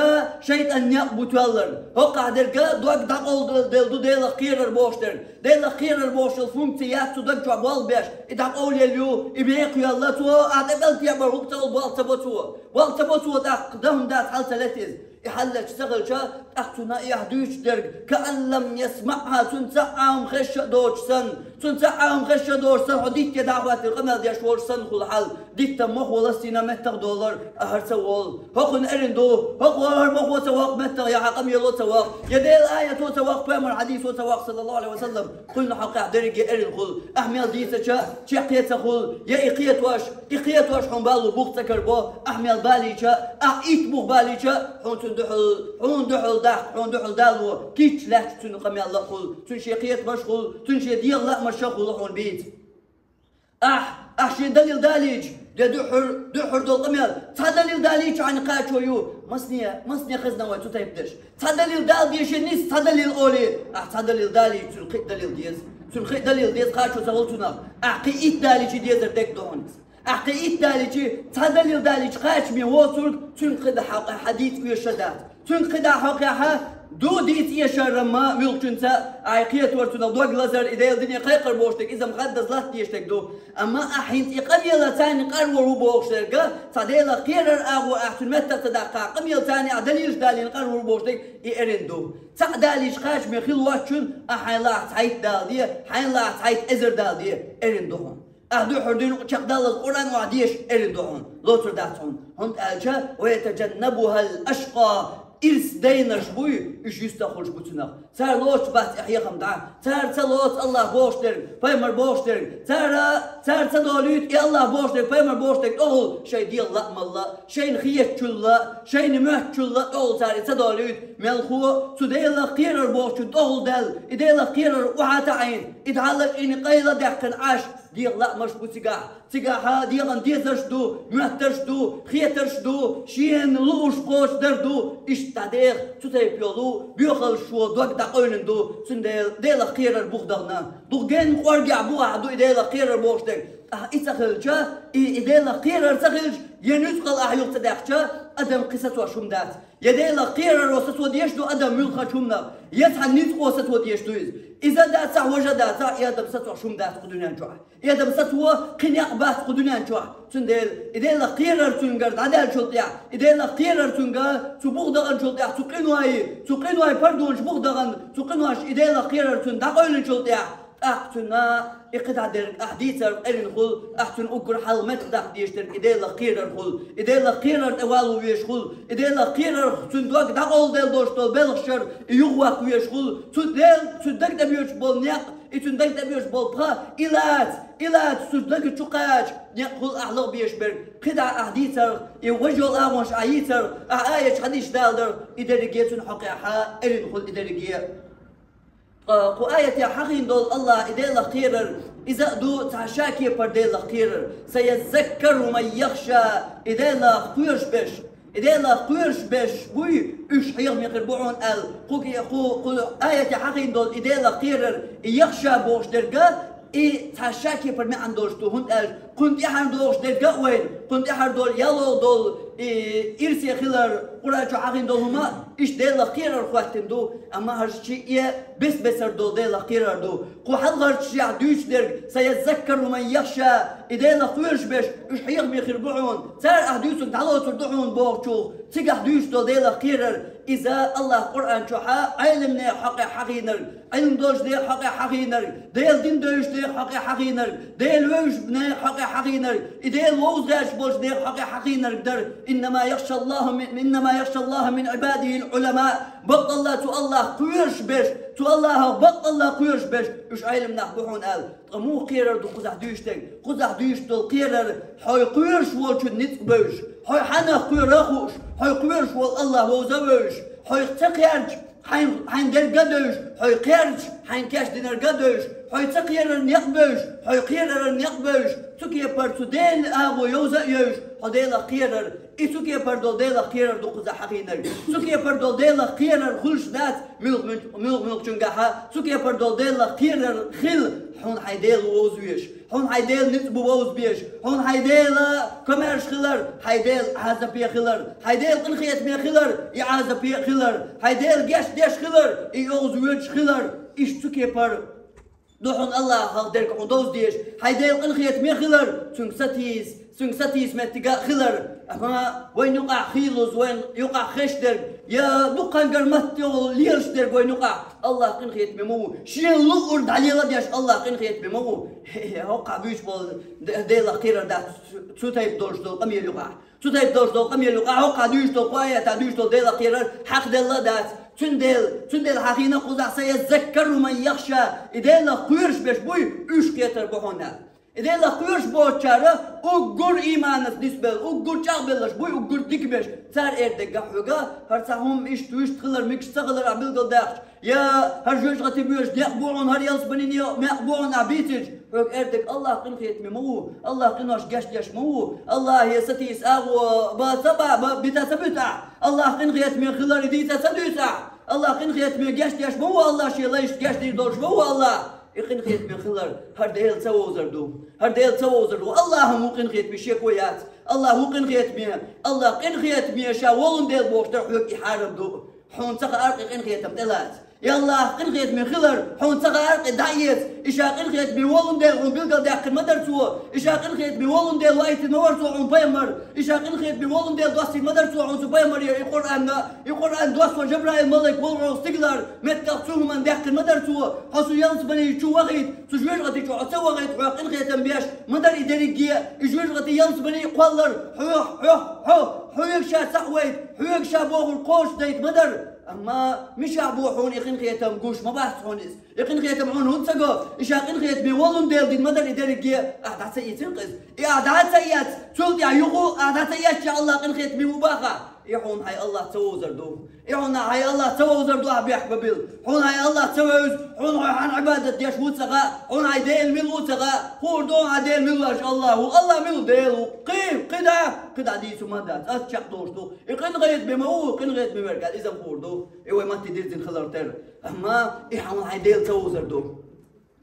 шайтӀан некъ бу тоьллар. ХӀокхахь дерг дог дӀакъовладелла ду Делах кхерар бохуш дерг. Делах кхерар бохуш йолу функци яц цу даг чохь болх беш, и дӀакъовлаелла ю, и мекха йоьлла цо, ахьа тӀе мел тебар хӀума ца волу болх ца бо цо. Болх ца бо цо, тӀаккха дан хӀума дац, хьал ца лета иза. И хьал леташ ца хилча, тӀаккха цунна и ахь дуьйцуш дерг, «каан лам ясмаъхьа», цунна цхьа а хӀума хезаш а доцуш санна, цунна цхьа а хӀума хезаш а доцуш санна, хьо дитте дӀахӀоьттина къамел деш волуш санна хуьлу хьал. Диттан мохо ластийна меттах долар, ахьар ца волу. ХӀокхуьнан эрна ду, хӀокхо хӀара мохо ца ваккха меттах, я хьан къамело ца ваккха, я Делан аято ца ваккха, пайхамар хьадисо ца ваккха, саллаллаху алейхи ва саллям, кхуьнан хьокъехь дерриге эрна хуьлу. Ахьа мел дийцача, чекхъе ца хуьлу, я и кхетош, и кхетош хьуна балло бух ца карабо, ахьа мел балийча, ахьа итт бух балийча, хьуна цунна дуьхьал, хьуна дуьхьал дахка, хьуна дуьхьал дало, кийча лаьтташ цуьнан къамел а хуьлу, цуьнан шен кхетамаш хуьлу, цуьнан шен дегӀан лаамаш а хуьлу хьуна бийца. Ахь, ахь шен далил далийча, де дуьххьар, дуьххьар долу къамел, цхьа далил далийча хьайна кхачо ю, масне, масне хезна вай цу тайпа дерш. Цхьа далил дала деза шен нис, цхьа далил олий, ахь цхьа далил далийча, цуьнан кхин а далил деза. Цуьнан кхин а далил деза, кхачо ца хуьлу цунах. Ахь кхин итт далийча дезар дерг ду хьуна иза. Ахь кхин итт далийча, цхьа далил далийча кхачаме воцург, цуьнга кхидӀа хьан, хьан дийца оьшуш а дац. Цуьнга кхидӀа хьо кхехьа ду дийца эшарра ма муьлххачунца, ахь кхетор цунах дог лазар, и Делан дине кхайкхар бохуш дерг, иза-м хаддаза латта дезаш дерг ду. Амма ахь хӀинца и къамела царна къарвар ву бохуш дерга, цхьа Делах кхерар агӀо ахь цуьнан меттах ца даккха, къамела царна ахь далилаш далийна къарвар ву бохуш дерг, и эрна ду. Цхьаъ далийча кхачаме хила воцчунна, ахь хьайн лахьа цхьайтта дала де, хьайн лахьа цхьайтта эзар дала де, эрна ду хьуна. Ахь дуьххьара дуьйна чекхдаллалц Къуръан охьадеша, эрна ду хьуна, лоцур дац хьуна. ХӀунда аьлча, «ва ятаджаннабухал ашкъа», ирс дайнарш буй, уьш юьстах хуьлуш бу цунах. Цара лоцуш бац и хьехам дӀа. Цара ца лоцу Аллах бохуш дерг, пайхамар бохуш дерг. Цара, цара ца долуьйту и Аллах бохуш дерг, пайхамар бохуш дерг тӀехула шайн дегӀан лаамалла, шайна хетачулла, шайна моьттачулла тӀехула цара и ца долуьйту. Мелхо цу Делах кхерар бохучун тӀехула даьлла, и Делах кхерар охьа а таӀийна, и дӀа а лачкъийна, къайла а даьккхина Ӏаш, дегӀан лаамаш бу цигахь. Цигахь дегӀан дезарш ду, моьттарш ду, хетарш ду, шена лууш кхочушдар ду, иштта дӀа деха цу тайпа йолу боьхаллаш шо дог дӀакъевлина ду, цундела Делах кхерар бух дахана. Дукха генна кӀоргехь бу ахь ду и Делах кхерар бохуш дерг. Ахь и ца хилча, и, и Делах кхерар ца хилча, я нуьцкъала ахь юха ца даьхча, адам кхин сацош хӀума дац. Я Делах кхераро сацо деш ду адам муьлххачу хӀуманах, я цхьана ницкъо сацо деш ду иза. Иза дацахь, важа дацахь, и адам сацош хӀума дац кху дуьнен чохь. И адам сацо кхин некъ бац кху дуьнен чохь. Цундела и Делах кхерар цуьнгара дӀадаьллачул тӀехь, и Делах кхерар цуьнга цу бух даханчул тӀехь, цу къиной, цу къиной пардонаш бух дахана, цу къинойш и Делах кхерар цуьнга дӀакъевлинчул тӀехь, тӀаккха цуьнан и кхидӀа дерг ахь дийцарх эрна хуьлу, ахь цуьнан уггар хьалха меттах даккха дезаш дерг и Делах кхерар хуьлу, и Делах кхерар тӀе вало везаш хуьлу, и Делах кхерар цуьнан дог дӀакъовладелла долуш долу белхаш шара и юхаваккха везаш хуьлу, цу Дел-, цуьнан дага тӀе боьдуш болу некъ, и цуьнан дага тӀе боьдуш болу пха, и лаца, и лаца цуьнан дага чу кхача некъ хуьлу ахь лакха безаш берг. КхидӀа ахь дийцарх, и важа йолу агӀонаш ахь йийцарх, ахь аяташ, хьадисаш даларх, и дерриге цуьнан хьокъехь эрна хуьлу и дерриге. Ткъа кху аятехь хьахийна долу Аллах и Делах кхерар, иза а ду цхьа ша кепара Делах кхерар. «Сайяззаккару ман яхша», и Делах кхоьруш берш, И Делах кхоьруш берш буй, уьш хьехаме хир бу хьуна аьлла, кху ке-, кху, кху аятехь хьахийна долу и Делах кхерар, и яхша бохуш дерг а, и цхьа ша кепара маьӀна долуш ду, хӀунда аьлча кхунна тӀаьхьара догӀуш дерг а вайна, кхунна тӀаьхьара долу яло долу, и ирсе хилар, Къуръан чохь хьахийна долу хӀума, иштта Делах кхерар хӀоттийна ду, амма хӀара шиъ бес-бесара долу Делах кхерар ду. Кху хьалхарчу шех дуьйцуш дерг, «Саяззаккару ман яхша», и Делах кхоьруш берш, уьш хьехаме хир бу хьуна, цара ахь дуьйцург дӀалоцур ду хьуна бохучух, цигахь дуьйцуш долу Делах кхерар, иза Аллах Къуръан чохьа Ӏеламнех хьокъехь хьахийнарг, Ӏилма долчу нехан хьокъехь хьахийнарг, Делан дин девзачу нехан хьокъехь хьахийнарг, Дела вевзачу нехан хьокъехь хьахийнарг, и Дела вовза гӀерташ болчу нехан хьокъехь хьахийнарг дара. «Иннама яхшаллаха мин, иннама яхшаллаха мин ибадихил Ӏулама». Баккъалла цу Аллах кхоьруш берш, цу Аллахах баккъалла кхоьруш берш, уьш Ӏеламнах бу хьуна аьлла. Ткъа муха кхерар ду кхузахь дуьйцуш дерг? Кхузахь дуьйцуш долу кхерар, хьо кхоьруш волчун ницкъ бевзаш, хьо хьанах кхоьру а хууш, хьо кхоьруш волу Аллах вовза а вевзаш, хьо ца кхаьрча, хьайн, хьайн дерг а девзаш, хьо кхаьрча, хьайн кечдинарг а девзаш, хьо ца кхераран некъ бевзаш, хьо кхераран некъ бевзаш, цу кепара цу Делан агӀо йовза а йевзаш, хьо Делах кхерар, и цу кепара долу Делах кхерар ду кхузахь хьахийнарг. Цу кепара долу Делах кхерар хуьлуш дац, муьлх-, муьлх-, муьлххачуьнгахьа, цу кепара долу Делах кхерар хила, хьуна хьайн Дела ву вовза везаш, хьуна хьайн Дела ницкъ бу вовза безаш, хьуна хьайн Дела комаьрша хилар, хьайн Дела Ӏазапе хилар, хьайн Дела къинхетаме хилар, и Ӏазапе а хилар, хьайн Дела гечдеш хилар, и йовза воьдуш хилар, иштта цу кепара ду хьуна Аллахах дерг хьуна довза дезаш, хьайн Дела къинхетаме хилар, цуьнга сатийса, цуьнга сатийса меттиг а хилар. Амма вайна юкъахь хийлаза, вайна юкъахь хезаш дерг, я дукхангара маттехула лелаш дерг вайна юкъахь, Аллах къинхетаме ма ву. Шена луъург дӀалела а деш, Аллах къинхетаме ма ву. Хе-хе, хӀокхахь буьйцуш болу Де-, Делах кхерар дац цу, цу тайпа долуш долу къамел юкъахь. Цу тайпа долуш долу къамел юкъахь хӀокхахь дуьйцуш долу, кху аятехь дуьйцуш долу Делах кхерар хьахаделла а дац. Цундела, цундела хьахийна кхузахь, «Саяззаккару ман яхша», и Делах кхоьруш берш буй, уьш кхетар бу хьуна. И Делах кхоьруш боцучара уггар ийманца нисбелла, уггар чӀагӀбелларш буй, уггар дика берш. Цара эр дерг а хьоьга, хӀара цхьа хӀума иштта, вуьшта хилар, мегаш ца хилар ахь билгалдаьккхича, я хӀара жоьжахати боьжуш некъ бу хьуна, хӀара ялсаманин некъ бу хьуна ахь бийцича, хьоьга эр дерг Аллах къинхетаме ма ву, Аллах къинош гечдеш ма ву, Аллахе сатийса агӀо бан ца ба-, ба-, бита ца буьту ахь, Аллах къинхетаме хилар и дийца ца дуьйцу ахь, Аллах къинхетаме гечдеш ма ву, Аллах шен лайшна гечдийр долуш ма ву Аллах. И къинхетаме хилар хӀара Дела ца вовзар ду. ХӀара Дела ца вовзар ду. Аллахьан ву къинхетаме, шеко яц. Аллах ву къинхетаме. Аллах къинхетаме ша волун Дела бохуш дара хьоьга и хьарам ду. Хьуна ца хаьара и къинхетам тӀелаца. И Аллах къинхетаме хилар хьуна ца хаьара и дӀаэца. И ша къинхетаме волун Дела хьуна билгалдаьккхина ма дара цо. И ша къинхетаме волун Дела ваийтина ма вара цо хьуна пайхамар. И ша къинхетаме волун Дела доссийна ма дара цо хьуна цу пайхамаре и Къуръанна. И Къуръан доссо Жабраил малик волу хьо стигалара меттах цу хӀуманна даьккхина ма дара цо, хьо цу ялсамани чу вахийта, цу жоьжахати чу хьо ца вахийта, хьоьга къинхетам беш ма дара и дерриге, и жоьжахати ялсамани кхоллар, хьоьх, хьоьх, хьо, хьоьга ша ца а вайта, хьоьга ша бохург кхочушдайта ма дара. Амма мичахь бу хьуна и къинхетам, гуш ма бац хьуна иза. И къинхетам хьуна хӀунда ца го? И ша къинхетаме волун Дела дина ма дара и дерриге, ахь дӀа ца ийцира-кх иза. И ахь дӀа а ца эцча, цул тӀаьхьа юха а дӀа ца эцча, Аллах къинхетаме ву баха. И хьуна хьайн Аллах ца вовзар ду. И хьуна хьайн Аллах ца вовзар ду ахь бехк бан билла. Хьуна хьайн Аллах ца вевза, хьуна хьо хьан Ӏибадат деш ву ца хаьа, хьуна хьайн Дела мила ву ца хаьа, хуур ду хьуна хьайн Дела мила ву аьлча, Аллах ву. Аллах мила ву? Дела ву. Кхин, кхин дӀа, кхин дӀа дийцу ма дац. Ас чекхдолуш ду. И къинхетаме ма ву, къинхетаме верг аьлла, иза хуур ду. И вай матте дирзина хилар тера. Амма и хьуна хьайн Дела ца вовзар ду.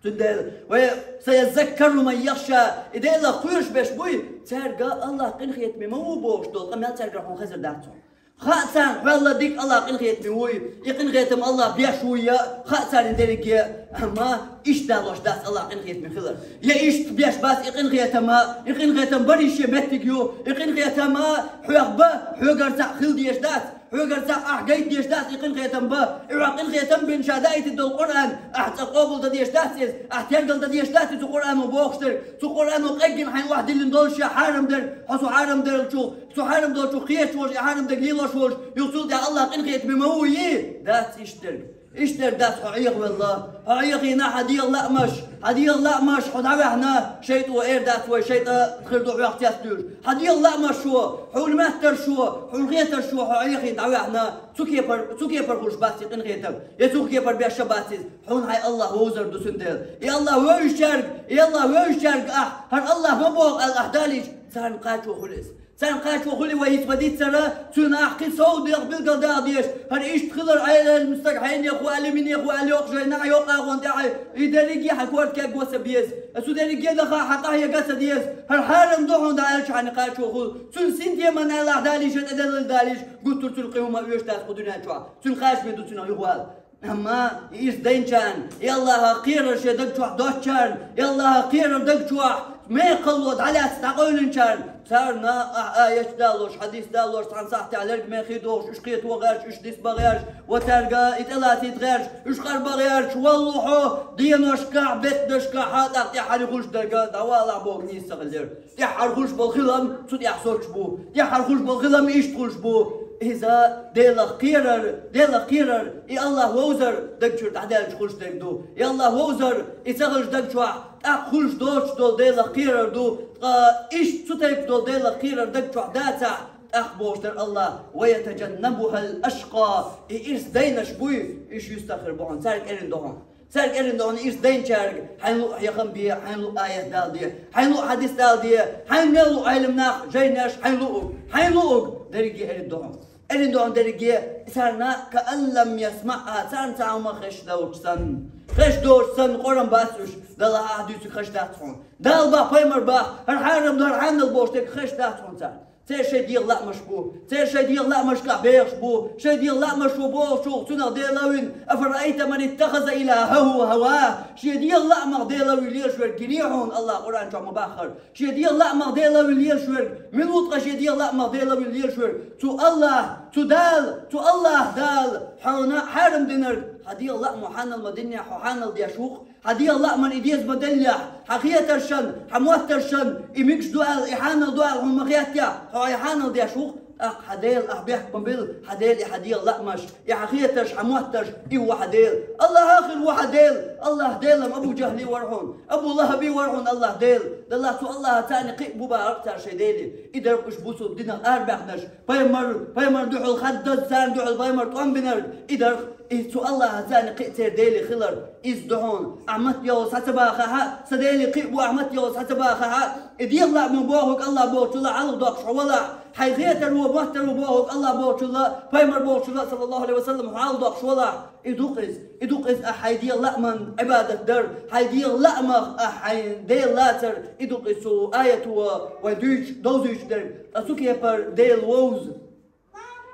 Цундела, вай, «Саяззаккару ман яхша», и Делах кхоьруш берш буй, цаьрга Аллах къинхетаме ма ву бохуш долу къамел цаьргара хьуна хезар дац хьуна. Хаьа царна хьол а дика Аллах къинхетаме вуй, и къинхетам Аллах беш вуй я, хаьа царна дерриге, амма иштта далош дац Аллах къинхетаме хилар. Я иштта беш бац и къинхетама, и къинхетам барий шен меттиг ю, и къинхетама хьоьх бан, хьоьгара цхьаъ хила дезаш дац. Хьоьгара цхьаъ ахь гайта дезаш дац и къинхетам бан. И хьо къинхетам бина ша даийтина долу Къуръан, ахь цкъа къобал дан дезаш дац иза, ахь тергал дан дезаш дац иза цу Къуръано бохуш дерг, цу Къуръано къеггина хьайн охьадиллина долуш ша хьарам дерг, хьо цу хьарам долчух, цу хьарам долчух кхеташ волуш, и хьарам дерг лелош волуш, юха цул тӀаьхьа Аллах къинхетаме ма ву йий? Дац иштта дерг. Иштта дерг дац хьо Ӏехавелла. Хьо Ӏехийна хьан дегӀан лаамаш, хьан дегӀан лаамаш хьо дӀаваьхьна, шайтӀо эр дац вай, шайтӀа хир ду хьох цецдуьйш. Хьан дегӀан лаамаш шо, хьуна моьттарш шо, хьуна хетарш шо хьо Ӏехийна дӀаваьхьна, цу кепар-, цу кепара хуьлуш бац и къинхетам, я цу кепара беш а бац иза. Хьуна хьайн Аллах вовзар ду цундела. И Аллах вевзачаьрга, и Аллах вевзачаьрга ахь, хӀара Аллах ма боху аьлла ахь далийча, царна кхачо хуьлу иза. Царна кхачо хули вай хӀинца ма диццара, цуьнан ахь кхин сов дегӀ билгалдагӀа дезаш, хӀара иштта хилар Ӏелал стаг хьенех ву, али минех ву, али йоккха жайнахь йоккха агӀон тӀехь, и дерриге хьан корта кегго ца беза. Аса дерриге даха хьан къахьега ца деза. ХӀара хьарам ду хьуна дӀа аьлча хьан кхачо хула. Цуьнан синтеман аьллахь далийша, тӀедалла далийша, гуттар цуьнан кхин хӀума оьшуш дац кху дуьнен чохь. Цуьнан кхачаме ду цуьнан юхавала. Амма и ирс дайначарна, и Аллахьах кхерар шен даг чохь доцучарна, и Аллахьах кхерар даг чохь мекхалло дӀалаьцна дӀакъевлинчарна, царна ахь аят далош, хьадис далош, цхьана сахьтехь лерг мехий дохуш, уьш кхето гӀерташ, уьш дисбан гӀерташ, ва цаьрга и тӀелацийта гӀерташ, уьш къарбан гӀерташ, валлахьо, деношкахь, беттанашкахь, хьан тӀаккха тӀаьххьара хуьлуш дерг, дӀавалахь боху нийса ца хилира. ТӀаьххьара хуьлуш болу хилам цу тӀехь соцуш бу. ТӀаьххьара хуьлуш болу хилам иштта хуьлуш бу. Иза Делах кхерар, Делах кхерар, и Аллахь вовзар даг чуьра дӀадаьлча хуьлуш дерг ду. И Аллахь вовзар, и ца хилча даг чохь тӀаккха хуьлуш доцуш долу Делах кхерар ду. Ткъа иштта цу тайпа долу Делах кхерар даг чохь дацахь, тӀаккха бохуш дара Аллахь: «Ва ятажаннабухал ашкъа». И ирс дайнаш буй, уьш юьстахь хир бу хьуна, цаьрга эрна ду хьуна. Цаьрга эрна ду хьуна ирс дайначаьрга: хьайна луъу яхан бе, хьайна луъу аят дала де, хьайна луъу хьадис дала де, хьайна мел луъу Ӏелам нах, жайнаш, хьайна луъу, хьайна луъу. Дерриге эрна ду хьуна. Эрна ду хьуна дерриге, царна «каан лам ясмаъа», царна цхьа хӀума хезаш доцуш санна. Хезаш доцуш санна, Къуръан бац уьш, Далла ахь дуьйцург хезаш дац хьуна. Дала бах, пайхамар бах, хӀара хьарам ду, хӀара хьанал бохуш дерг хезаш дац хьуна царна. Церан шайн дегӀан лаамаш бу. Церан шайн дегӀан лаамашкахь бехаш бу. Шайн дегӀан лаамаш ву бохучух цунах Дела вина: «Афараайта ман иттахаза илахаху хаваху». Шен дегӀан лаамах Дела вуьйла лелаш верг гиний хьуна, Аллахь Къуръан чохь ма баххара. Шен дегӀан лаамах Дела вуьйла лелаш верг мила ву ткъа, шен дегӀан лаамах Дела вуьйла лелаш верг? Цу Аллахь, цу Дала, цу Аллахь Дала хьуна хьарам динарг хьан дегӀан лаамо хьанал ма динехь, хьо хьанал деш ву-кх. Хьан дегӀан лааман и деза ма деллехь, хьан хетаршан, хьан моттаршан, и мегаш ду аьлла, и хьанал ду аьлла хьуна ма хеттехь, хьо и хьанал деш ву-кх. ТӀаккха хьан Дела ахь бехк ма билла, хьан Дела и хьан дегӀан лаамаш, и хьан хетарш, хьан моттарш, и ву хьан Дела. Аллахьах хир ву хьан Дела. Аллахь Делан Абу Жахьли вара хьуна, Абу Лахаби вара хьуна Аллахь Дела. Далла цу Аллахьаца царна кхин а бу бахара цара шайн Деле. И дара уьш бусулба динах арабаьхнарш, пайхамар, пайхамар дуьхьал хаддаза, царна дуьхьал пайхамар тӀом бинарг, и дара, и цу Аллахьаца царна кхин а церан Деле хилар. Иза ду хьуна, ахь матте йолу схьа ца бахахь а, сан Деле кхин а бу ахь матте йолу схьа ца бахахь а, и дегӀан лааман бохург Аллахь бохучул а хьалха доккхуш хьо валахь, хьайн хетар ву, моттар ву бохург Аллахь бохучул а, пайхамар бохучул а, саллаллаху Ӏалайхи ва саллам, хьо хьалха доккхуш валахь, и ду-кх иза, и ду-кх иза ахь хьайн дегӀан лааман Ӏибадат дар, хьайн дегӀан лаамах ахь хьайн Дела лацар, и ду-кх иза цу аято вай дуьйцуш, довзуьйтуш дерг, ткъа цу кепара Дела вовза.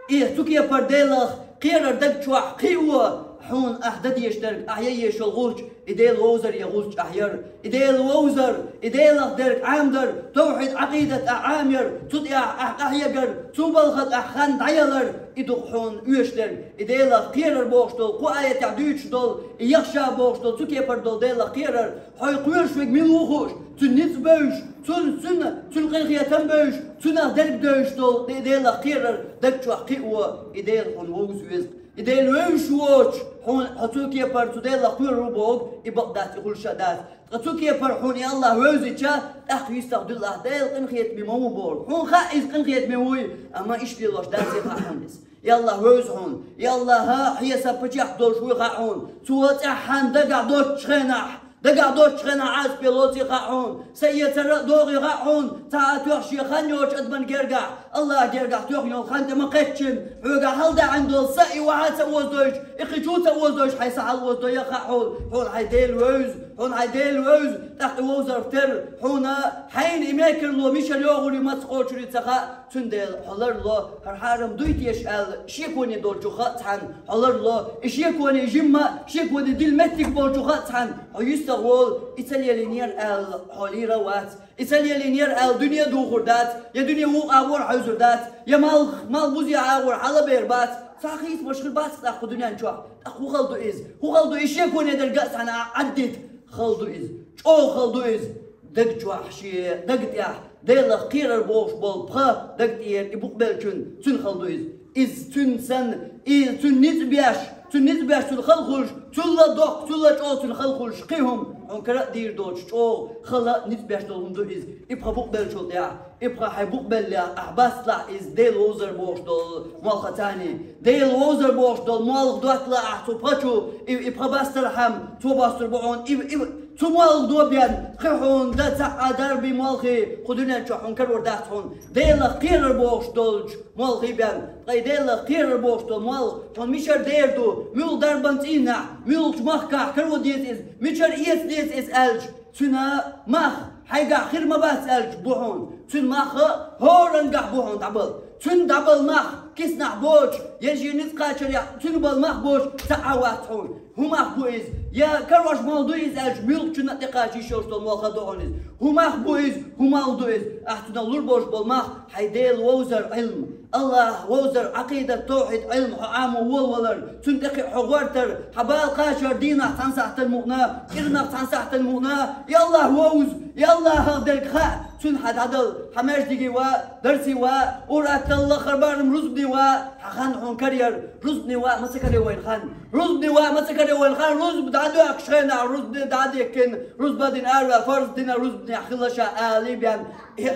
И цу кепара Делах кхерар даг чохь кхио, хьуна ахь дан дезаш дерг, ахь ян езаш йолу гӀулч, и Дела вовзар я гӀулч ахь яр. И Дела вовзар, и Делах дерг Ӏамадар, тавхьид Ӏакъидат ахь Ӏамаяр, цу тӀехь ахь къахьегар, цу балха тӀехь хан дӀаялар, и ду-кх хьуна оьшуш дерг. И Делах кхерар бохуш долу, кху аятехь дуьйцуш долу, и яхша бохуш долу, цу кепара долу Делах кхерар, хьо кхоьруш верг мила ву хууш, цуьнан ницкъ бевзаш, цуьнан, цуьнан, цуьнан къинхетам бевзаш, цунах дерг девзаш долу Де-, Делах кхерар даг чохь кхио, и Дела хьуна вовза веза. И Дела вевзаш воцуш, хьуна, хьо цу кепара цу Делах кхоьрур ву бохург, и бакъ дац, и хуьлуш а дац. Ткъа цу кепара хьуна и Аллахь вевзича, тӀаккха юьстах дуьллахь, Дела къинхетаме ма ву бохург. Хьуна хаьа иза къинхетаме вуй, амма иштта лелош дац и хаьа хьуна иза. И Аллахь вевза хьуна, и Аллахь хьесап паччахь долуш вуй хаьа хьуна. Цо цӀеххьана дагахь доцучу хенахь, дагахь доцучу хенахь Ӏазапе лоций хаьа хьуна, са эцар а догӀий хаьа хьуна, цхьа а тоьхна шен хан йоцучу адаман гергахь, Аллахьан гергахь тоьхна йолу хан тӀе ма кхеччина, хьоьгахь хьаладаьӀна долу са и охьа а ца озадойтуш, и кхин чу а ца озадойтуш, хьайн са хьалаозадойя хаьа хьуна, хьуна хьайн Дела вевза, хьуна хьайн Дела вевза, тӀаккха и вовзарх терра, хьуна хьайна и мекарло мичара йогӀури, маца кхочури ца хаьа, цундела хьо ларло, хӀара хьарам дуй теша аьлла, шеконе долчух хаьа цхьаьна, хьо ларло, и шеконе жимма, шеконе дилла меттиг болчух хаьа цхьаьна, хьо юьстах волу, и ца лелийнера аьлла, хьо лийр а вац. И ца лелийнера аьлла, дуьне духур дац, я дуьне вукху агӀор хьаьвзур дац, я малх, малх бузе агӀор хьалабер бац. Цхьа хийцамаш хир бац тӀаккха кху дуьнен чохь. ТӀаккха хӀун хала ду иза? ХӀун хала ду иза? Шеконе дерг а цхьаьна Ӏаддита? Хала ду иза. ЧӀогӀа хала ду иза. Даг чохь шен, даг тӀехь Делах кхерар бохуш болу пха даг тӀера и букъ беллачун, цуьнан хала ду иза. Иза цуьнан санна, иза цуьнан ницкъ беш, цуьнан ницкъ беш цуьнан хала хуьлуш, цул а доккха, цул а чӀогӀа цуьнан хала хуьлуш кхин хӀума, хьуна кара а дийр доцуш, чӀогӀа хала а ницкъ беш долу хӀума ду иза. И пха букъ беллачул тӀехь, и пха хьайн букъ беллехь, ахь бацлахь иза Дела вовзар бохуш долу молхаца. Дела вовзар бохуш долу молха дотталахь ахь цу пха чу, и, и пха бацдархьама, цо бостур бу хьуна, и, и, Цу молха дӀа бен, кхы хьуна дан цхьа а дарби молхий кху дуьнен чу хьуна карор дац хьуна. Делах кхерар бохуш долчу молхий бен, ткъа и Делах кхерар бохуш долу молха хьуна мичара дер ду, муьлха дарбан цӀийнахь, муьлхачу махкахь каро деза иза, мичара эца деза иза аьлча, цуьнан мах хьайгахь хир ма бац аьлча бу хьуна. Цуьнан мах хӀораннахь бу хьуна дӀабала. Цуьнан дӀабала мах киснахь боцуш, я шен ницкъ кхачарехь цуьнан бала мах боцуш цхьа а вац хьуна. ХӀун мах бу иза? Я карош молха ду иза аьлча, муьлххачунна а тӀекхача йиш йолуш долу молха ду хьуна иза. ХӀун мах бу иза? ХӀун молха ду иза? Ахь цуьнан лур болуш болу мах хьайн Дела вовзар Ӏилма, АллахӀ вовзар, Ӏакъидат, тавхьид Ӏилма хьо Ӏамо волавалар, цунна тӀекхиа хьо гӀортар, хьан бала кхачар дийнахь цхьана сахьтана мукъана, кӀирнах цхьана сахьтана мукъана, я АллахӀ вовза, я АллахӀах дерг хаьа, цуьнан хьан дӀадала, хьан маьждиге ван, дарсе ван, ур-атталла лаххара барам рузбане ван, хьан хан хьуна караяр, рузбане ван ма ца карайо вайна хан. Рузбане ван ма ца карайо вайна хан, рузба дӀадоьхкуш хенахь, рузбане дӀадихкина, рузба дина араваьлла, фарз дина рузбанехь хилла ша алий бен. И,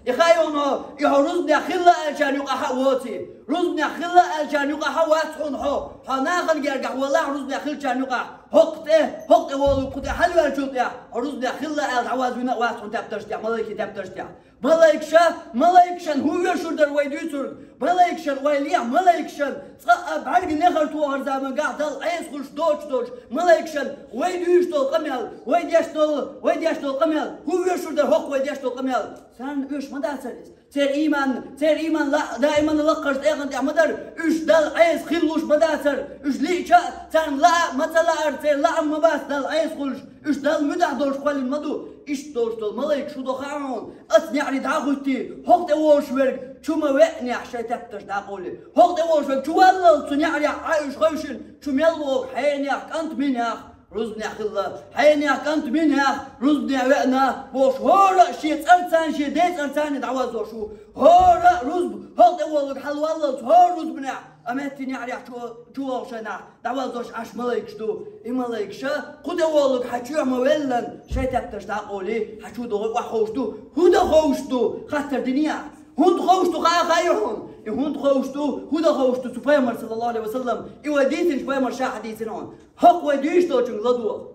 и хаайо хьуна, и хьо рузбанехь хилла аьллачарна юкъахь а воций. Рузбанехь хилла аьллачарна юкъахь а вац хьуна хьо. Хьо нахана гергахь валахь рузбанехь хиллачарна юкъахь. ХӀокху тӀе, хӀокху тӀе волу, кху тӀе хьалаваьллачул тӀехь, хьо рузбанехь хилла аьлла дӀавазийна а вац хьуна тептарш тӀехь, малайкийн тептарш тӀехь. Малайкаша, малайкашна хӀун оьшур дара вай дуьйцург? Малайкашна вай лехьа, малайкашна цкъа а бӀаьрган нехар тохар замангахь Далла Ӏеса хуьлуш доцуш долчу малайкашна вай дуьйцуш долу къамел, вай деш долу, вай деш долу къамел, хӀун оьшур дара хӀокху вай деш долу къамел? Царна оьшуш ма дацара иза. Церан ийман, церан ийман ла-, даиман лакхарчу тӀегӀан тӀехь ма дара, уьш Далла Ӏеса хилалуш ма дацара, уьш лиъча а, царна лаа а ма ца лаара, церан лаам ма бац Далла Ӏеса хуьлуш, уьш Далла муьтӀахь долуш кхоьллина ма ду. Иштта долуш долу малайкаш хӀун до хаьа хьуна, аса неӀаре дӀа а хӀуьттий, хӀокху тӀе волуш верг чу ма веанехь шайн тептарш дӀакъовлий. ХӀокху тӀе волуш верг чу валлалц цу неӀарехь Ӏа уьш хевшина, чу мел вогӀу хьенех кӀант минех рузбанехь хилла, хьенех кӀант минех рузбанехь веана бохуш, хӀора а шен цӀарцарна, шен ден цӀарцарна дӀавазош ву. ХӀора а рузба, хӀокху тӀе волург хьалаваллалц хӀора рузбанехь а метте неӀарехь чу, чу вогӀу шайнахь дӀавазош Ӏаш малайкаш ду. И малайкаша, кху тӀе волург хьан чоьхьа ма веллан, шайн тептарш дӀакъовлий, хьан чу догӀу охьаховш ду. ХӀун дан ховш ду? Хаттар динехь. ХӀунда ховш ду хаа хаьа хьуна? И хӀунда ховш ду, хӀун дан ховш ду цу пайхамар, саллаллаху алейхи ва саллам, и вай дийцинчу пайхамар ша хьадийцина хьуна. ХӀокху вай дуьйцуш долчуьнга ладогӀа.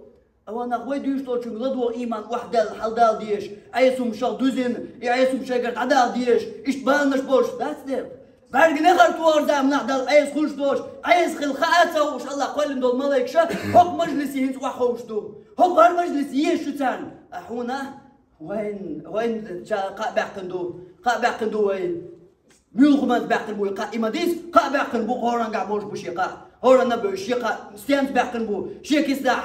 Ава нах вай дуьйцуш долчуьнга ладогӀа ийман охьадала, хьаладала дезаш, Ӏеса хӀума шал дузина, и Ӏеса хӀума шайгара дӀадала дезаш, иштта баланаш болуш дац дера. БӀаьрган нехар тохар заманахь Далла Ӏеса хуьлуш долуш, Ӏеса хила хаа а ца хууш Аллах кхоьллина долу малайкаша хӀокху мажлисе хӀинца охьаховш ду. ХӀокху хӀара мажлис еза шу царна. А хьуна, вайн, вайн ша кхаъ баьккхина ду, кхаъ баьккхина ду вай. Муьлха хӀуманца баьккхина бу и кхаъ, и ма дийца, кхаъ баьккхина бу, хӀоранга а бовш бу шен кхаъ. ХӀоранна а бу шен кхаъ, стенца баьккхина бу, шен киснахь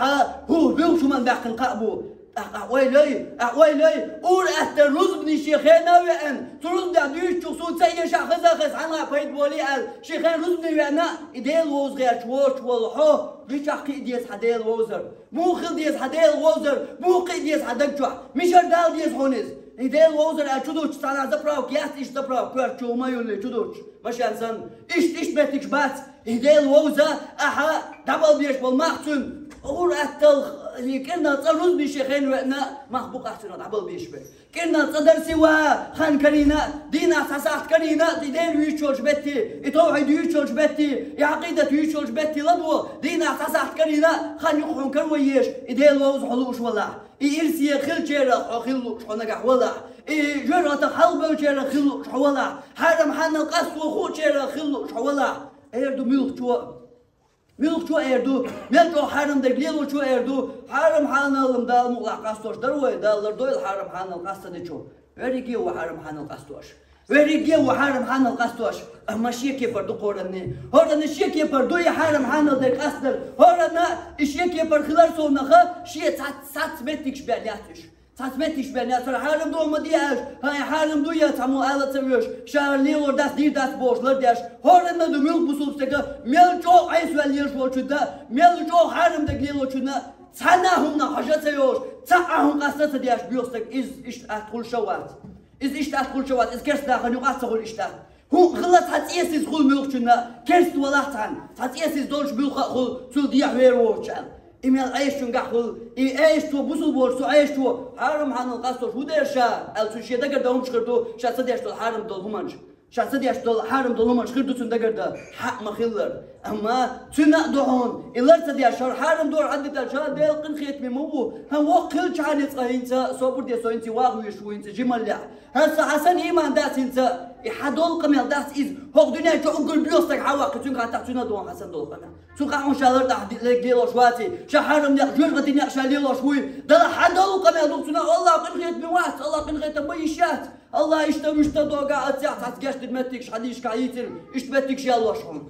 хӀу, муьлха хӀуманна баьккхина кхаъ бу. Ахь, ахь ойла йой, ахь ойла йой, ур-атталла рузбане шен хенахь веана, цу рузбанехь дуьйцучух суна ца эшахь хаза а хеза, хьанна а пайда болий аьлла, шен хенахь рузбане веана, и Дела вовза гӀерташ воцуш волу хьо, мичахь кхиа деза хьан Дела вовзар? Муха хила деза хьан Дела вовзар? Муха кхиа деза хьан даг чохь? Мичара дала деза хьуна иза? И Дела вовзар аьлла чу дуттуш цхьана заправка яц, иштта заправка коьрта чу ма юллий чу дуттуш, машен санна. Иштта, иштта меттигаш бац. И Дела вовза, ахьа дӀабала безаш болу мах цуьнан. Ур-атталла, и кӀирнал цӀа рузбане шен хенахь веана, мах бу-кх ахь цуьнан дӀабала безаш берг. КӀирнал цӀа дарсе ван хан карийна, дийнахь цхьа сахьт карийна, и Дела вуьйцуш йолчу метте, и тавхьид вуьйцуш йолчу метте, и Ӏакъидат вуьйцуш йолчу метте ладогӀа, дийнахь цхьа сахьт карийна, хан юкъа хьуна каро езаш, и Дела вовза хьо лууш валахь, и ирсе хиллачарах хьо хила лууш хьо нагахь валахь, и жоьжахатех хьалабевллачарах хила лууш хьо валахь, хьарам-хьанал къасто хуучарах хила лууш хьо валахь, эр ду муьлххачо. Муьлххачо эр ду, мел чӀогӀа хьарам дерг лелочо эр ду, хьарам-хьанал-м Дала мукъалахь къастош дара вай, Дала лардойла хьарам-хьанал къастадечо. Верриге а ву хьарам-хьанал къастош. Верриге а ву хьарам-хьанал къастош. Амма шен кепара ду хӀоранна. ХӀоранна шен кепара ду и хьарам-хьанал дерг къастадар. ХӀоранна и шен кепара хилар совнаха, шен цхьацца, цхьацца меттигаш бен яц уьш. Цхьацца меттигаш бен яц, хьарам ду ма де аьлча, хӀай, хьарам ду я цхьаммо ала а ца оьшу, ша лелор дац, дийр дац бохуш лардеш. ХӀоранна ду муьлхха бусулба стага, мел чӀогӀа Ӏеса ваьлла лелаш волчунна, мел чӀогӀа хьарам дерг лелочунна, цхьана а хӀуманах хьожа а ца йолуш, цхьа а хӀума къаста а ца деш боьха стаг, иза иштта атта хуьлуш а вац. Иза иштта атта хуьлуш а вац, иза керста дахарна юкъахь а ца хуьлу иштта. ХӀун хилла цхьа цӀе сиз хуьлу муьлххачунна, керста валахь цхьаьна, цхьа цӀе сиз долуш муьлхха а хуьлу, цул дехьа вер воцуш аьлла. И мел Ӏешачуьнгахь хуьлу, и Ӏешачо бусулба волуш, цу Ӏешачо хьарам-хьанал къастор хӀун дера ша, аьлла, цуьнан шен дагара дан хӀумнаш хир ду, ша ца деш долу хьарам долу хӀуманаш. Ша ца деш долу хьарам долу хӀуманаш хир ду цуьнан дагардан, хьаъ ма-хиллара. Амма цуьнан а ду хьуна, и лар ца деш, хӀара хьарам долу хьаддитар, ша Делан къинхетаме ма ву, хӀан воккха хилчахьана цкъа хӀинца, собар де со хӀинца ваха везаш ву хӀинца жималлехь. ХӀан сан, хьан сан ийман дац хӀинца, и хьан долу къамел дац иза, хӀокху дуьнен чохь уггар боьхсаг хьан ваккхи, цуьнга хатта цуьнан а ду хьан сан долу къамел. Цу хьан ша лар тӀехь лег лелош ваций, ша хьарам некъ, жоьжахати некъ ша лелош вуй, Дала хьан долу къамел ду цуьнан, Аллах къинхетаме вац, Аллах къинхетам ма йиш яц. Алла иштта-мишта догахь а цехь цхьацца гечдина меттигаш хьадийшка хьийцира, иштта меттигаш яллош хьуна.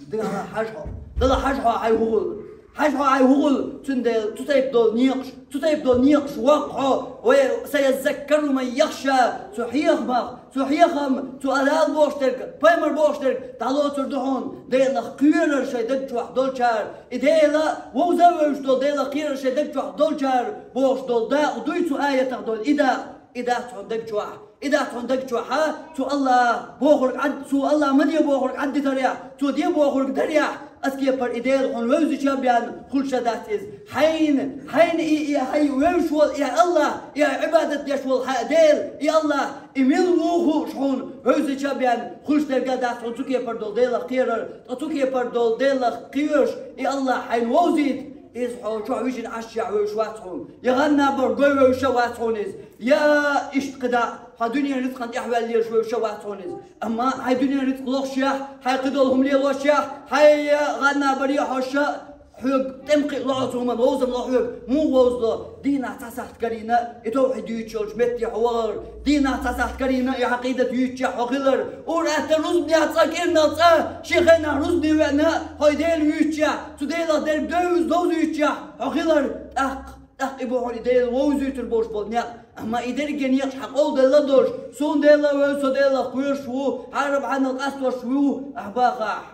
Дала хьажа хьо. Дала хьажа хьо хьайн хӀугӀул. Хьажа хьо хьайн хӀугӀул, цундела цу тайпа долу некъаш, цу тайпа долу некъаш воккха хьо, вай, саяззаккару ман яхша, цу хьехамах, цу хьехам, цу Дала бохуш дерг, пайхамар бохуш дерг, дӀалоцур ду хьуна, Делах кхоьруш шайн даг чохь долчара, и Дела, вовза а вевзаш долу, Делах кхоьруш шайн даг чохь долчара, бохуш долу дакъа дуй цу аятах долу и дакъа. И дац хьуна даг чохь, и дац хьуна даг чохь, хьа, цу Аллах бохург Ӏад-, цу Аллах ма де бохург Ӏаддитарехь, цо де бохург дарехь, ас кепара и Дела хьуна вевзича бен хуьлуш дац иза. Хьайна, хьайна и, и хьай вевзаш волу, и Аллах, и хьай Ӏибадат деш волу хьан Дела, и Аллах, и мила ву хууш хьуна вевзича бен хуьлуш дерг а дац хьуна цу кепара долу Делах кхерар, ткъа цу кепара долу Делах кхоьруш, и Аллах хьайна вовзийта, иза хьо чохь вижина Ӏаш чохь вевзаш вац хьуна, я гӀан набар гой вевзаш а вац хьуна иза. Я иштта кхидӀа, хьан дуьненан рицкъан тӀехваьллера вевзаш а вац хьуна иза. Амма хьайн дуьненан рицкъ лохушехь, хьайн кхидолу хӀума лелошехь, хьайн гӀан набаре хьо ша, хьоьга тӀемкхиъ ло хьо цу хӀуманна, вовзам ло хьоьга, муха вовза ло, дийнахь цхьа сахьт карийна, и тавхьид юьйцуш йолчу метте хьо вахар, дийнахь цхьа сахьт карийна, и Ӏакъидат юьйцучехь хьо хилар, ур-аттар рузбанехь цкъа, кӀирнах цкъа, шен хенахь рузбане веана, хьо и Дела юьйцучехь, цу Делах дерг девза, довза юьйцучехь хьо хилар, тӀаккха ТӀаккха и бу хьуна и Дела вовзуьйтур болуш болу некъ. Амма и дерриге некъаш хьан къолдала долуш, суна Дела вевза, со Делах кхоьруш ву, хьарам хьанал къастош ву, ахь бахахь.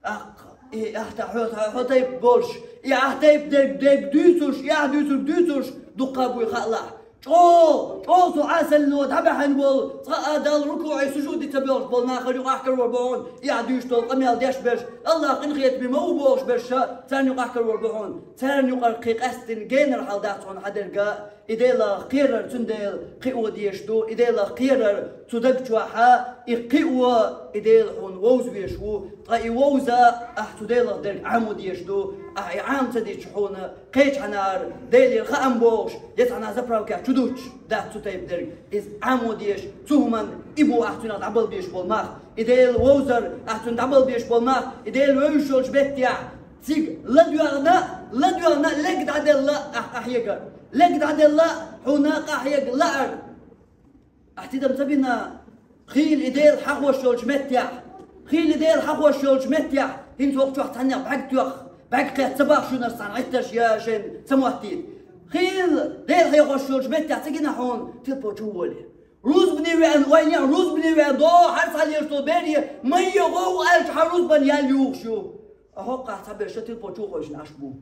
ТӀаккха и ахьа хьо, хьо тайпа болуш, и ахьа тайпа дерг, дерг дуьйцуш, и ахьа дуьйцург дуьйцуш, дуккха буй хаалахь. ЧӀогӀа, чӀогӀа цу Ӏасалло дӀабаьхьана болу, цкъа а Далла рукуӀе, сужуде ца боьлхуш болу нахана юкъахь карор бу хьуна, и ахьа дуьйцуш долу къамел деш берш, Аллах къинхетаме ма ву бохуш берш, царна юкъахь карор бу хьуна. Царна юкъара кхин къаьсттина генара хьал дац хьуна хьан дерг а, и Делах кхерар цундела кхио дезаш ду, и Делах кхерар цу даг чохь а, и кхио, и Дела хьуна вовза везаш ву, ткъа и вовза ахь цу Делах дерг Ӏамо дезаш ду, ахь и Ӏама ца дича хьуна кхечхьанара Делера хаам бохуш, я цхьанхьа заправкехь чу дуттуш дац цу тайпа дерг, иза Ӏамо дезаш, цу хӀуманна и бу ахь цуьнах дӀабала безаш болу мах, и Дела вовзар ахь цуьнан дӀабала безаш болу мах, и Дела вевзаш йолчу меттехь, цига ладоьгӀна, ладоьгӀна лег дӀаделла ахь къахьегар. Лег дӀаделла хьуна къахьега лаар. Ахь тидам ца бина, хийла и Дела хьахош йолчу меттехь. Хийла и Дела хьахош йолчу меттехь, хӀинца хӀокху чохь цхьаннех бӀаьг тоьхна, бӀаьг кхетта ца бахчунарш цхьана Ӏиттарш я шайна ца моттийта. Хийла Дела хьехош йолчу меттехь ца гина хьуна, тилпо чу воле. Рузбане веана, вайнех рузбане веана, дохьар схьалеш долу бере, майя гӀовгӀа аьлча хьан рузбан ял юхуш ю. А хӀокхахь цхьаберш тилпо чу хойшина Ӏаш бу.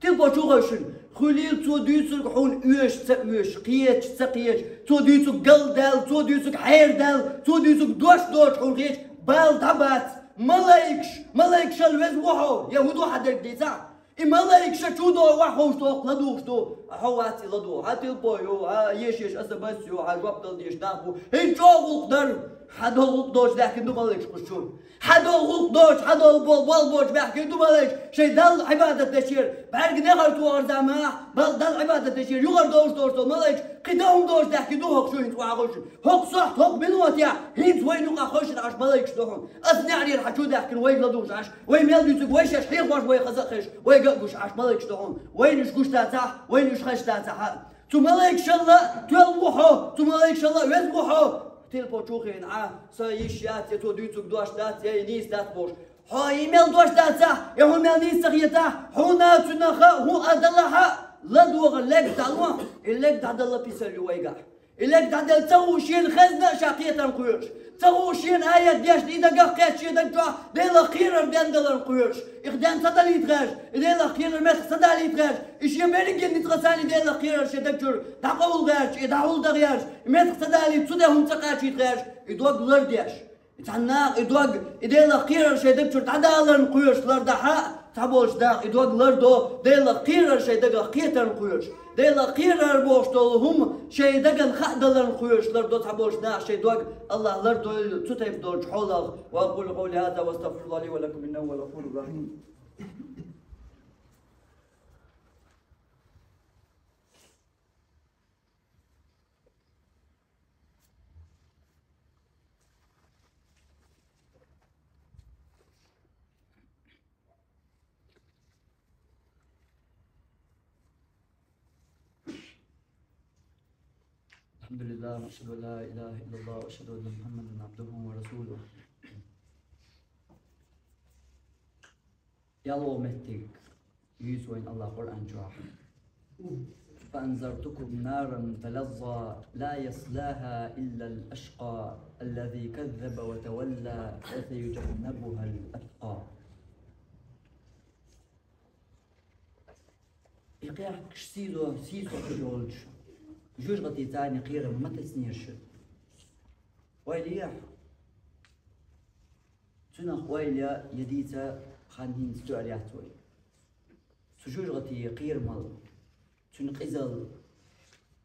Тилпо чу хойшина, хуьлийла цо дуьйцург хьуна оьшуш ца оьшуш, кхеташ ца кхеташ, цо дуьйцург галдаьлла, цо дуьйцург хьерадаьлла, цо дуьйцург дош доцуш хьуна кхеташ, бала дӀабац. Малайкаш, малайкашал веза ву хьо, я хӀун ду хьан дерг дийцахь? И малайкаша чу догӀу ваьхьа ховш доху ладугӀуш ду, а хьо вац и ладугӀу. Хьан тилпо ю, хьан еш-еш аса бас ю, хьан жоп дала дезаш нах бу. ХӀинца чӀогӀа гӀуллакх дара, хьан долу гӀуллакх доцуш даьхкина ду малайкаш кху чу. Хьан долу гӀуллакх доцуш, хьан долу бо-, болу боцуш баьхкина ду малайкаш, шайн Далла Ӏибадат дечера, бӀаьрга нехар тохар заманахь, бал-, Далла Ӏибадат дечера, юхар довш доцуш долу малайкаш, кхин дан хӀума доцуш даьхкина ду хӀокху чу хӀинца охьахуьйшина. ХӀокху сохьта, хӀокху минотехь, хӀинца вайна юкъахь хойшина Ӏаш малайкаш ду хьуна. Ас неӀарера хьан чу даьхкина вайга ладугӀуш Ӏаш. Вай мел дуьйцург вай шаьш хьехош, вай хаза а хезаш, вайга а гуш Ӏаш малайкаш ду хьуна. Вайна уьш гуш дацахь, вайна уьш хезаш дацахь. Цу малайкашалла тоьлла ву хьо, цу малайкашалла веза ву хьо. Тилпо чу хиъна Ӏа, сан йиш яц, я цо дуьйцург дош дац, я и нийса дац бохуш. Хьо и мел дош дацахь, я хӀун мел нийса ца хетахь, хьуна цуьнан хаа, хӀун а далахь а, ладогӀа лег дӀало, и лег дӀадала писар ю вайгахь. И лег дӀаделла ца хууш шена хезна а ша кхетам кхоьруш. Ца хууш шена аят дешна и дагах кхетта шен даг чохь Делах кхерар ден даларна кхоьруш. Их ден ца далийта гӀерташ, и Делах кхерар меттах ца далийта гӀерташ, и шен берриге ницкъ царна и Делах кхерар шен даг чуьра дӀакъовла гӀерташ, и дӀахьулда гӀерташ, и меттах ца далийта цу тӀе хӀума ца кхачийта гӀерташ, и дог лардеш. И цхьана наха и дог, и Делах кхерар шайн даг чуьра дӀадаларна кхоьруш лардахь а, Цхьаболчу наха и дог лардо, Делах кхерар шайн дагах кхетарна кхоьруш. Делах кхерар бохуш долу хӀума шайн дагна хаа даларна кхоьруш лардо цхьаболчу наха шайн дог. АллахӀа лардойла цу тайпа долчу хьолах. وأقول قولي هذا وأستغفر الله لي ولكم إنه هو الغفور الرحيم. الحمد لله، وأشهد أن لا إله إلا الله، وأشهد أن محمدا عبده ورسوله. Яло меттиг юьйцу вайн АллахӀа Къуръан чохь. فأنذرتكم نارا تلظى لا يصلاها إلا الأشقى الذي كذب وتولى وسيجنبها الأتقى. И кхехкаш сийсо, сийсо йолчу жоьжахатица кхерам ма тасанера шуна. Ойла ехьа. Цунах ойла я дийца хан хӀинца тоьар яц вай. Цу жоьжахатин кхерамал, цуьнан къизал,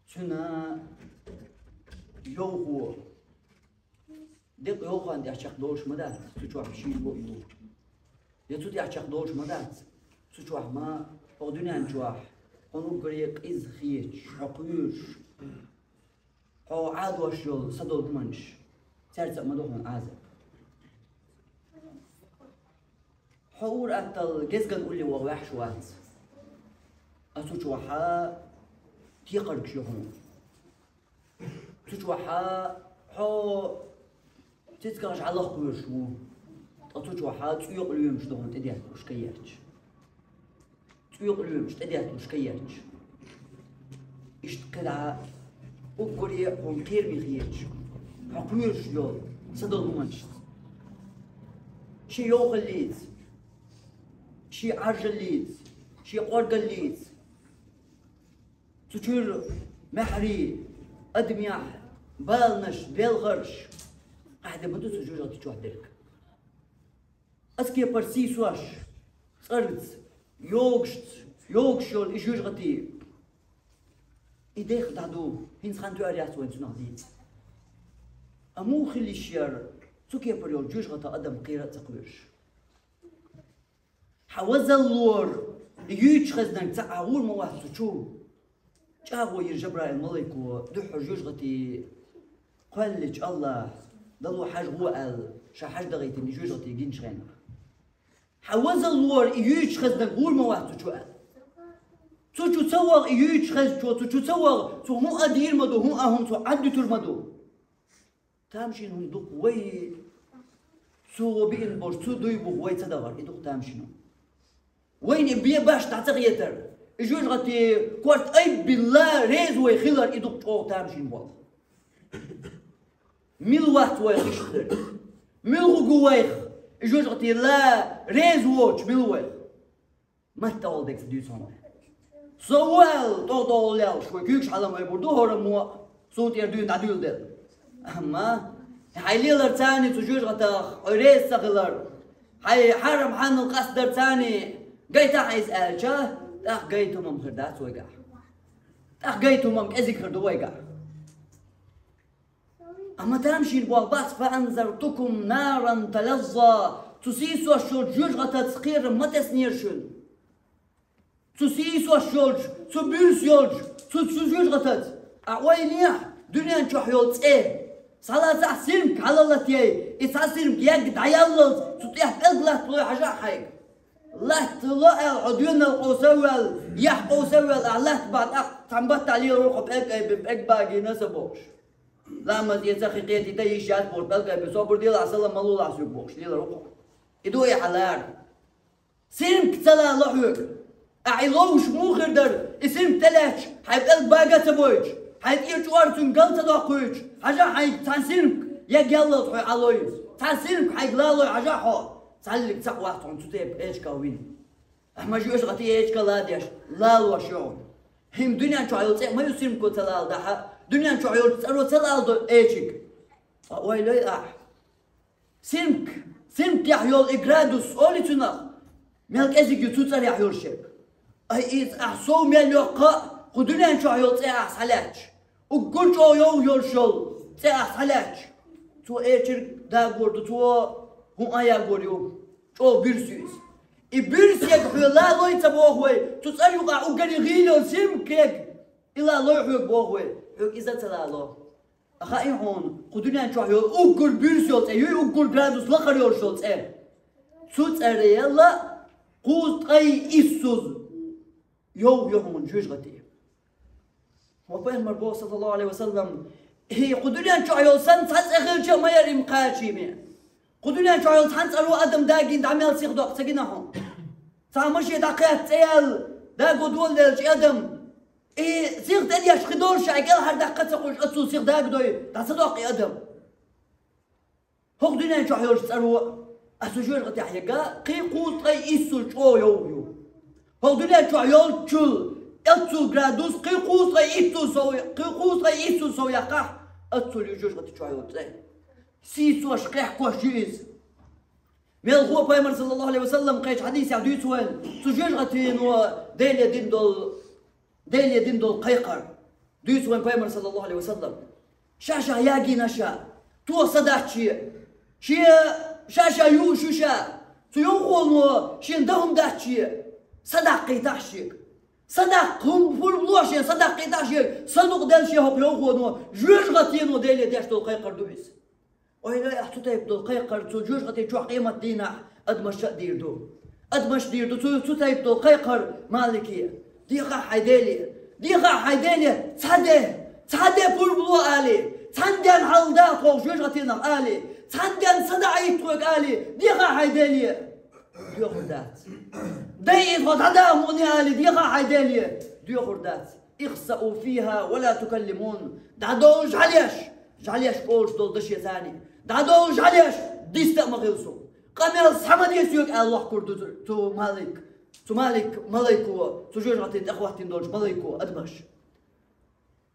цуьнан йовхо. Декъа йовхонна тӀехь чекхдолуш ма дац, цу чохь шийла бо ю. Я цу тӀехь чекхдолуш ма дац, цу чохь ма, хӀокху дуьнен чохь, хьуна уггаре къиза хеташ, хьо кхоьруш, хьо Ӏадош йолу садолу хӀуманаш, цаьрца а ма ду хьуна Ӏазап. Хьо ур-атталла гезган улле ваха ваьхьаш вац. Ткъа цу чохьа текхаргаш ю хьуна. Цу чохьа хьо цицкан жӀалах кхоьруш ву. Ткъа цу чохьа цӀоькъа лоьмаш ду хьуна тӀедетталуш кхаьчча. ЦӀоькъа лоьмаш тӀедетталуш кхаьчча. Иштта кхидӀа уггаре а хьуна кхераме хеташ, хьо кхоьруш йолу садолу хӀуманашца. Шен йовхаллица, шен Ӏаржаллица, шен къоргаллица. Цу чуьра маьхьарий, адамехь баланаш, белхарш, къахьде ма ду цу жоьжахати чохь дерг. Аса кепара сийсош, цӀарца, йогашца, йогаш йолу и жоьжахати. И дехха дӀа ду, хӀинца хан тоьар яц вайн цунах дийца. Амма муха хила йиш яра, цу кепара йолу жоьжахатах адам кхера а ца кхоьруш? Хьан вазаллора, юьйцуш хезнарг цхьа а гӀур ма вац цу чу. ЧӀагӀо йира Жабраил малайко дуьххьара жоьжахати кхоьллича АллахӀа, дало хьажа гӀо аьлла, ша хьажа дахийтина жоьжахати гинчу хенахь. Хьан вазаллора, и юьйцуш хезнарг гӀур ма вац цу чу аьлла. Цу чу ца ваха и юьйцуш хезначо, цу чу ца ваха, цо хӀун а дийр ма ду, хӀун а хӀума цо Ӏаддуьтур ма ду. Тамашийна хӀума ду-кх вай, цо биъна болуш, цо дуй бу-кх вай ца дахар, и ду-кх тамашийна хӀума. Вайна и бен башха дӀа ца хетар, и жоьжахати корта айббина реза вай хилар, и ду-кх чӀогӀа тамашийна болх. Мила вац вайх иштта дерг? Мила хӀу гу вайх, и жоьжахати лан реза воцуш мила вайх? Матта олу дерг ца дуьйцу хьуна. Со ву аьлла, тӀо-тӀо лелаш, вай куьйгаш хьалам айбур ду хӀораммо а, суна тӀера дуьйна дӀадуьйладелла. Амма хьайн лелар царний цу жоьжахатах, хьо реза ца хилар, хьайн хьарам хьанал къастадар царний гайтахь иза аьлча, тӀаккха гайта хӀумам хир дац вайгахь. ТӀаккха гайта хӀумам кӀезиг хир ду вайгахь. Амма тамашийна болх бац: فأنذرتكم نارا تلظى. Цу сийсош йолчу жоьжахатаца кхерам ма теснера шуна. Цу сийсош йолчу, цу буьрса йолчу, цу, цу жоьжахатаца. Ахь ойла ехьа, дуьнен чохь йолу цӀе. Схьалацахь сирмка хьалалатъяй, и цхьа сирмка ягга дӀаяллалц, цу тӀехь пӀелг латталой хьажахь хьайга. Латтало аьлла, хьо доьналла къовса а ваьлла, яхь къовса а ваьлла, ахь латта бахь тӀаккха цхьана баттахь леларо хьо пӀелг айбина, пӀелг багийна а ца бохуш. Ламаз эца хи кхетийта йиш яц бохуш, пӀелг айбина, собар делахь, салам ма лулахь соьга бохуш, леларо хьо. И ду и хьан лара. Сирмка ца лало хьоьга. Ахь и ловзуш муха хир дара, и сирмка тӀелаьтташ, хьайн пӀелг бага а ца бойтуш, хьайн тӀера чӀор цуьнга гал ца доккхуьйтуш, хьажахь хьайга цхьана сирмка, я геллалц хьой Ӏалой иза. Цхьана сирмка хьайга лалой хьажахь хьо, цхьаллиг цхьаъ вац хьуна цу тайпа эчка вина. Ахьа ма жоьжахати эчка ладеш, лалош ю хьуна. ХӀинца дуьнен чохь йолу цӀе ма ю сирмко ца лала дахьа, дуьнен чохь йолчу цӀаро ца лала до эчиг. Ткъа ойла йой ахь. Сирмк, сирмкехь йолу и градус олу цунах. Мел кӀезига ю цу цӀерехь йолуш ерг. Ай, иза ахь сов мел йоккха а, кху дуьнен чохь йолу цӀе ахь схьалаьтташ. Уггар чӀогӀа йовха йолуш йолу цӀе ахь схьалаьтташ. Цо эчирг дагор ду, цо хӀун а ягор ю. ЧӀогӀа буьрса ю иза. И буьрса ерг хьоьга лалой ца боху вай, цу цӀера юкъахь уггаре гӀийла йолу сирмик ерг, и лалой хьоьга боху вай, хьоьга иза ца лало. Хаьий хьуна, кху дуьнен чохь йолу уггар буьрса йолу цӀе, юй уггар градус лакхара йолуш йолу цӀе. Цу цӀера яла кхузткъе иссаза йовха ю хьуна жоьжахати. Ва пайхамар боху, саллаллаху алейхи ва саллам: «ХӀей, кху дуьнен чохь йолу санна цхьа цӀе хилча а ма яра и кхачийме. Кху дуьнен чохь йолу цхьана цӀаро адам дагийна дӀа мел сихдоккху ца гина хьуна. Цхьа машен дӀакхетта цӀе яьлла, даго доладелча и адам, и сих тӀедеш хи долуш а кӀелхьардаккха ца хуьлуш, оццул сих дагадой, дӀа ца доккху и адам». ХӀокху дуьнен чохь йолчу цӀаро а, аса жоьжахатехь яга, кхин кхузткъе иссаза чӀогӀа йовха ю. ХӀокху дуьнен чохь йолчул оццул градус, кхин кхузткъе иссаза сов, кхин кхузткъе иссаза сов яккхахь, оццул ю жоьжахати чохь йолчу цӀе. Сийсош, кхехкош ю иза. Мелхо а пайхамар, саллаллаху алейхи ва саллам, кхечу хьадисехь дуьйцу вайна, цу жоьжахатино Деле дина долу Деле дина долу кхайкхар. Дуьйцу вайн пайхамар, саллаллаху алейхи ва саллам. Ша-ша ягийна ша, тоха са дац шен. Шен ша-ша юуш ю ша. Цу йовхоно шен дан хӀума дац шен. Са даккхийтахь шега. Са даккха хӀума пурба ло шен, са даккхийтахь шега. Са дукъ делла шен хӀокху йовхоно, жоьжахатино Деле деш долу кхайкхар ду иза. Ойла, ахь цу тайпа долу кхайкхар цу жоьжахати чохь къемат дийнахь адамаш а дийр ду. Адамаш дийр ду цу, цу тайпа долу кхайкхар Малике. Дехахь хьайн Деле! Дехахь хьайн Деле! Цхьа де! Цхьа де пурба ло али! Цхьана денна хьалха да тхох жоьжахатинах али! Цхьана денна са даӀийта тхоьга али! Дехахь хьайн Деле! Доьхур дац. Дайа тхо дӀадаха мукъане али, дехахь хьайн Деле! Доьхур дац. Ихсау фиха ва ла тукаллимун. ДӀадовла жӀаьлеш, жӀаьлеш олуш долу даше царний. ДӀадовла жӀаьлеш, диста а ма хила суна. Къамел схьа ма де соьга аьлла лохкур ду цу, цу малик, цу малик, малайко, цу жоьжахати тӀехӀоттийна долчу малайко адамаш.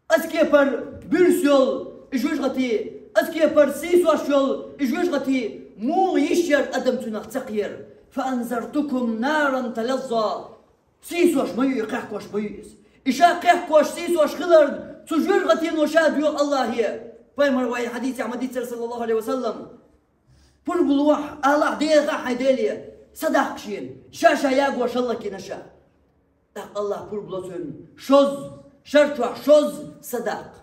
Аса кепара буьрса йолу и жоьжахати, аса кепара сийсош йолу и жоьжахати, муха йиш яра адам цуьнах ца кхера? Фаанзартукум наран талазза. Сийсош ма ю и, кхехкош ма ю иза. И ша кхехкош, сийсош хиларна, цу жоьжахатино ша доьху Аллахе. Пайхамар вайн хьадисехь ма дийцара, саллаллаху алейхи ва саллам. Пурба лохь, алахь, дехахь хьайн Деле, са даккха шена, ша-ша ягош хӀаллакйина ша. ТӀаккха Аллах пурба ло цуьнан шозза, шар чохь шозза са даккха.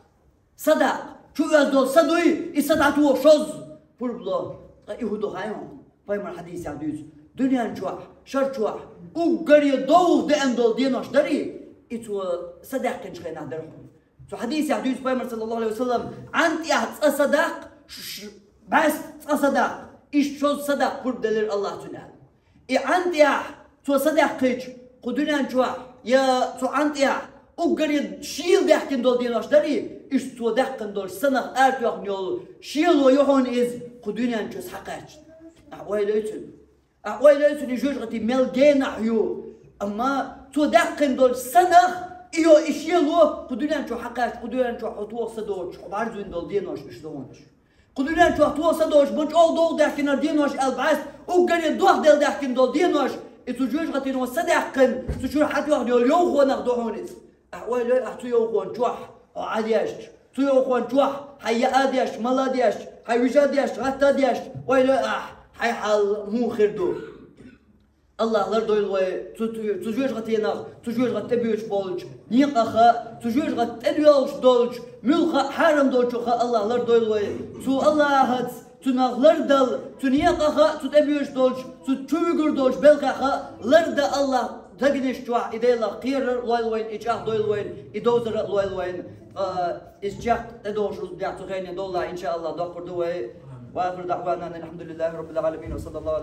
Са даккха. Чу оьзна долу са дуй, и са дӀатоха шозза пурба ло. Ткъа и хӀун ду хаьий хьуна? Пайхамар хьадисехь дуьйцу. Дуьнен чохь, шар чохь, уггаре довха деана долу денош дарий, и цо са даьккхинчу хенахь дара хьуна. Цу хьадисехь дуьйцу пайхамар, саллаллаху алейхи ва саллам, Ӏантех цкъа са даккха, ш-, ш-, бӀаьста цкъа са даккха, иштта шозза са даккха пурба делира Аллах цуьнан. И Ӏантех цо са даьккхича, кху дуьнен чохь, я цу Ӏантех уггаре шийла даьхкина долу денош дарий, иштта цо даьккхина долчу санах аратоьхна йолу шело ю хьуна иза кху дуьнен чу схьакхаьчна. Ахь ойла йой цуьнан? Ахь ойла йой цуьнан и жоьжахати мел генахь ю? Амма цо даьккхина долчу санах и йо, и шело кху дуьнен чу схьакхаьчна, кху дуьнен чохь хьо тоха са доцуш, хьо бӀарзавина долу денош иштта ду хьуна. Кху дуьнен чохь тоха са доцуш, ма чӀогӀа довха даьхкинера денош аьлла бӀаьста, уггаре дохделла даьхкина долу денош, и цу жоьжахатино са даьккхина, цу чуьра схьатоьхна йолу йовхонах ду хьуна иза. Ахь ойла йой ахь цу йовхонан чохь хьо Ӏа дешча, цу йовхонан чохь хьайн яа дешча, мала дешча, хьайн вижа дешча, гӀатта дешча, ойла йой ахь, хьайн хьал муха хир ду? Аллах лардойла вай цу, цу, цу жоьжахатинах, цу жоьжахати тӀебоьдуш болчу некъаха, цу жоьжахати тӀедоьлхуш долчу муьлхха а хьарам долчуха Аллах лардойла вай. Цу Аллахаца цунах лардала, цу некъаха, цу тӀебоьдуш долчу, цу чу вуьгур долчу белхеха лардан Аллах дегнаш чохь и Делах кхерар а лойла вайна, и чӀагӀдойла вайна, и довзар а лойла вайна. Ткъа иза чекх тӀедогӀуш рузбанехь цу хене доллахь, иншааллах, доккхур ду вай. Ва ахиру даъвана анил хьамдулиллахи раббил гӀаламин, ва саллаллаху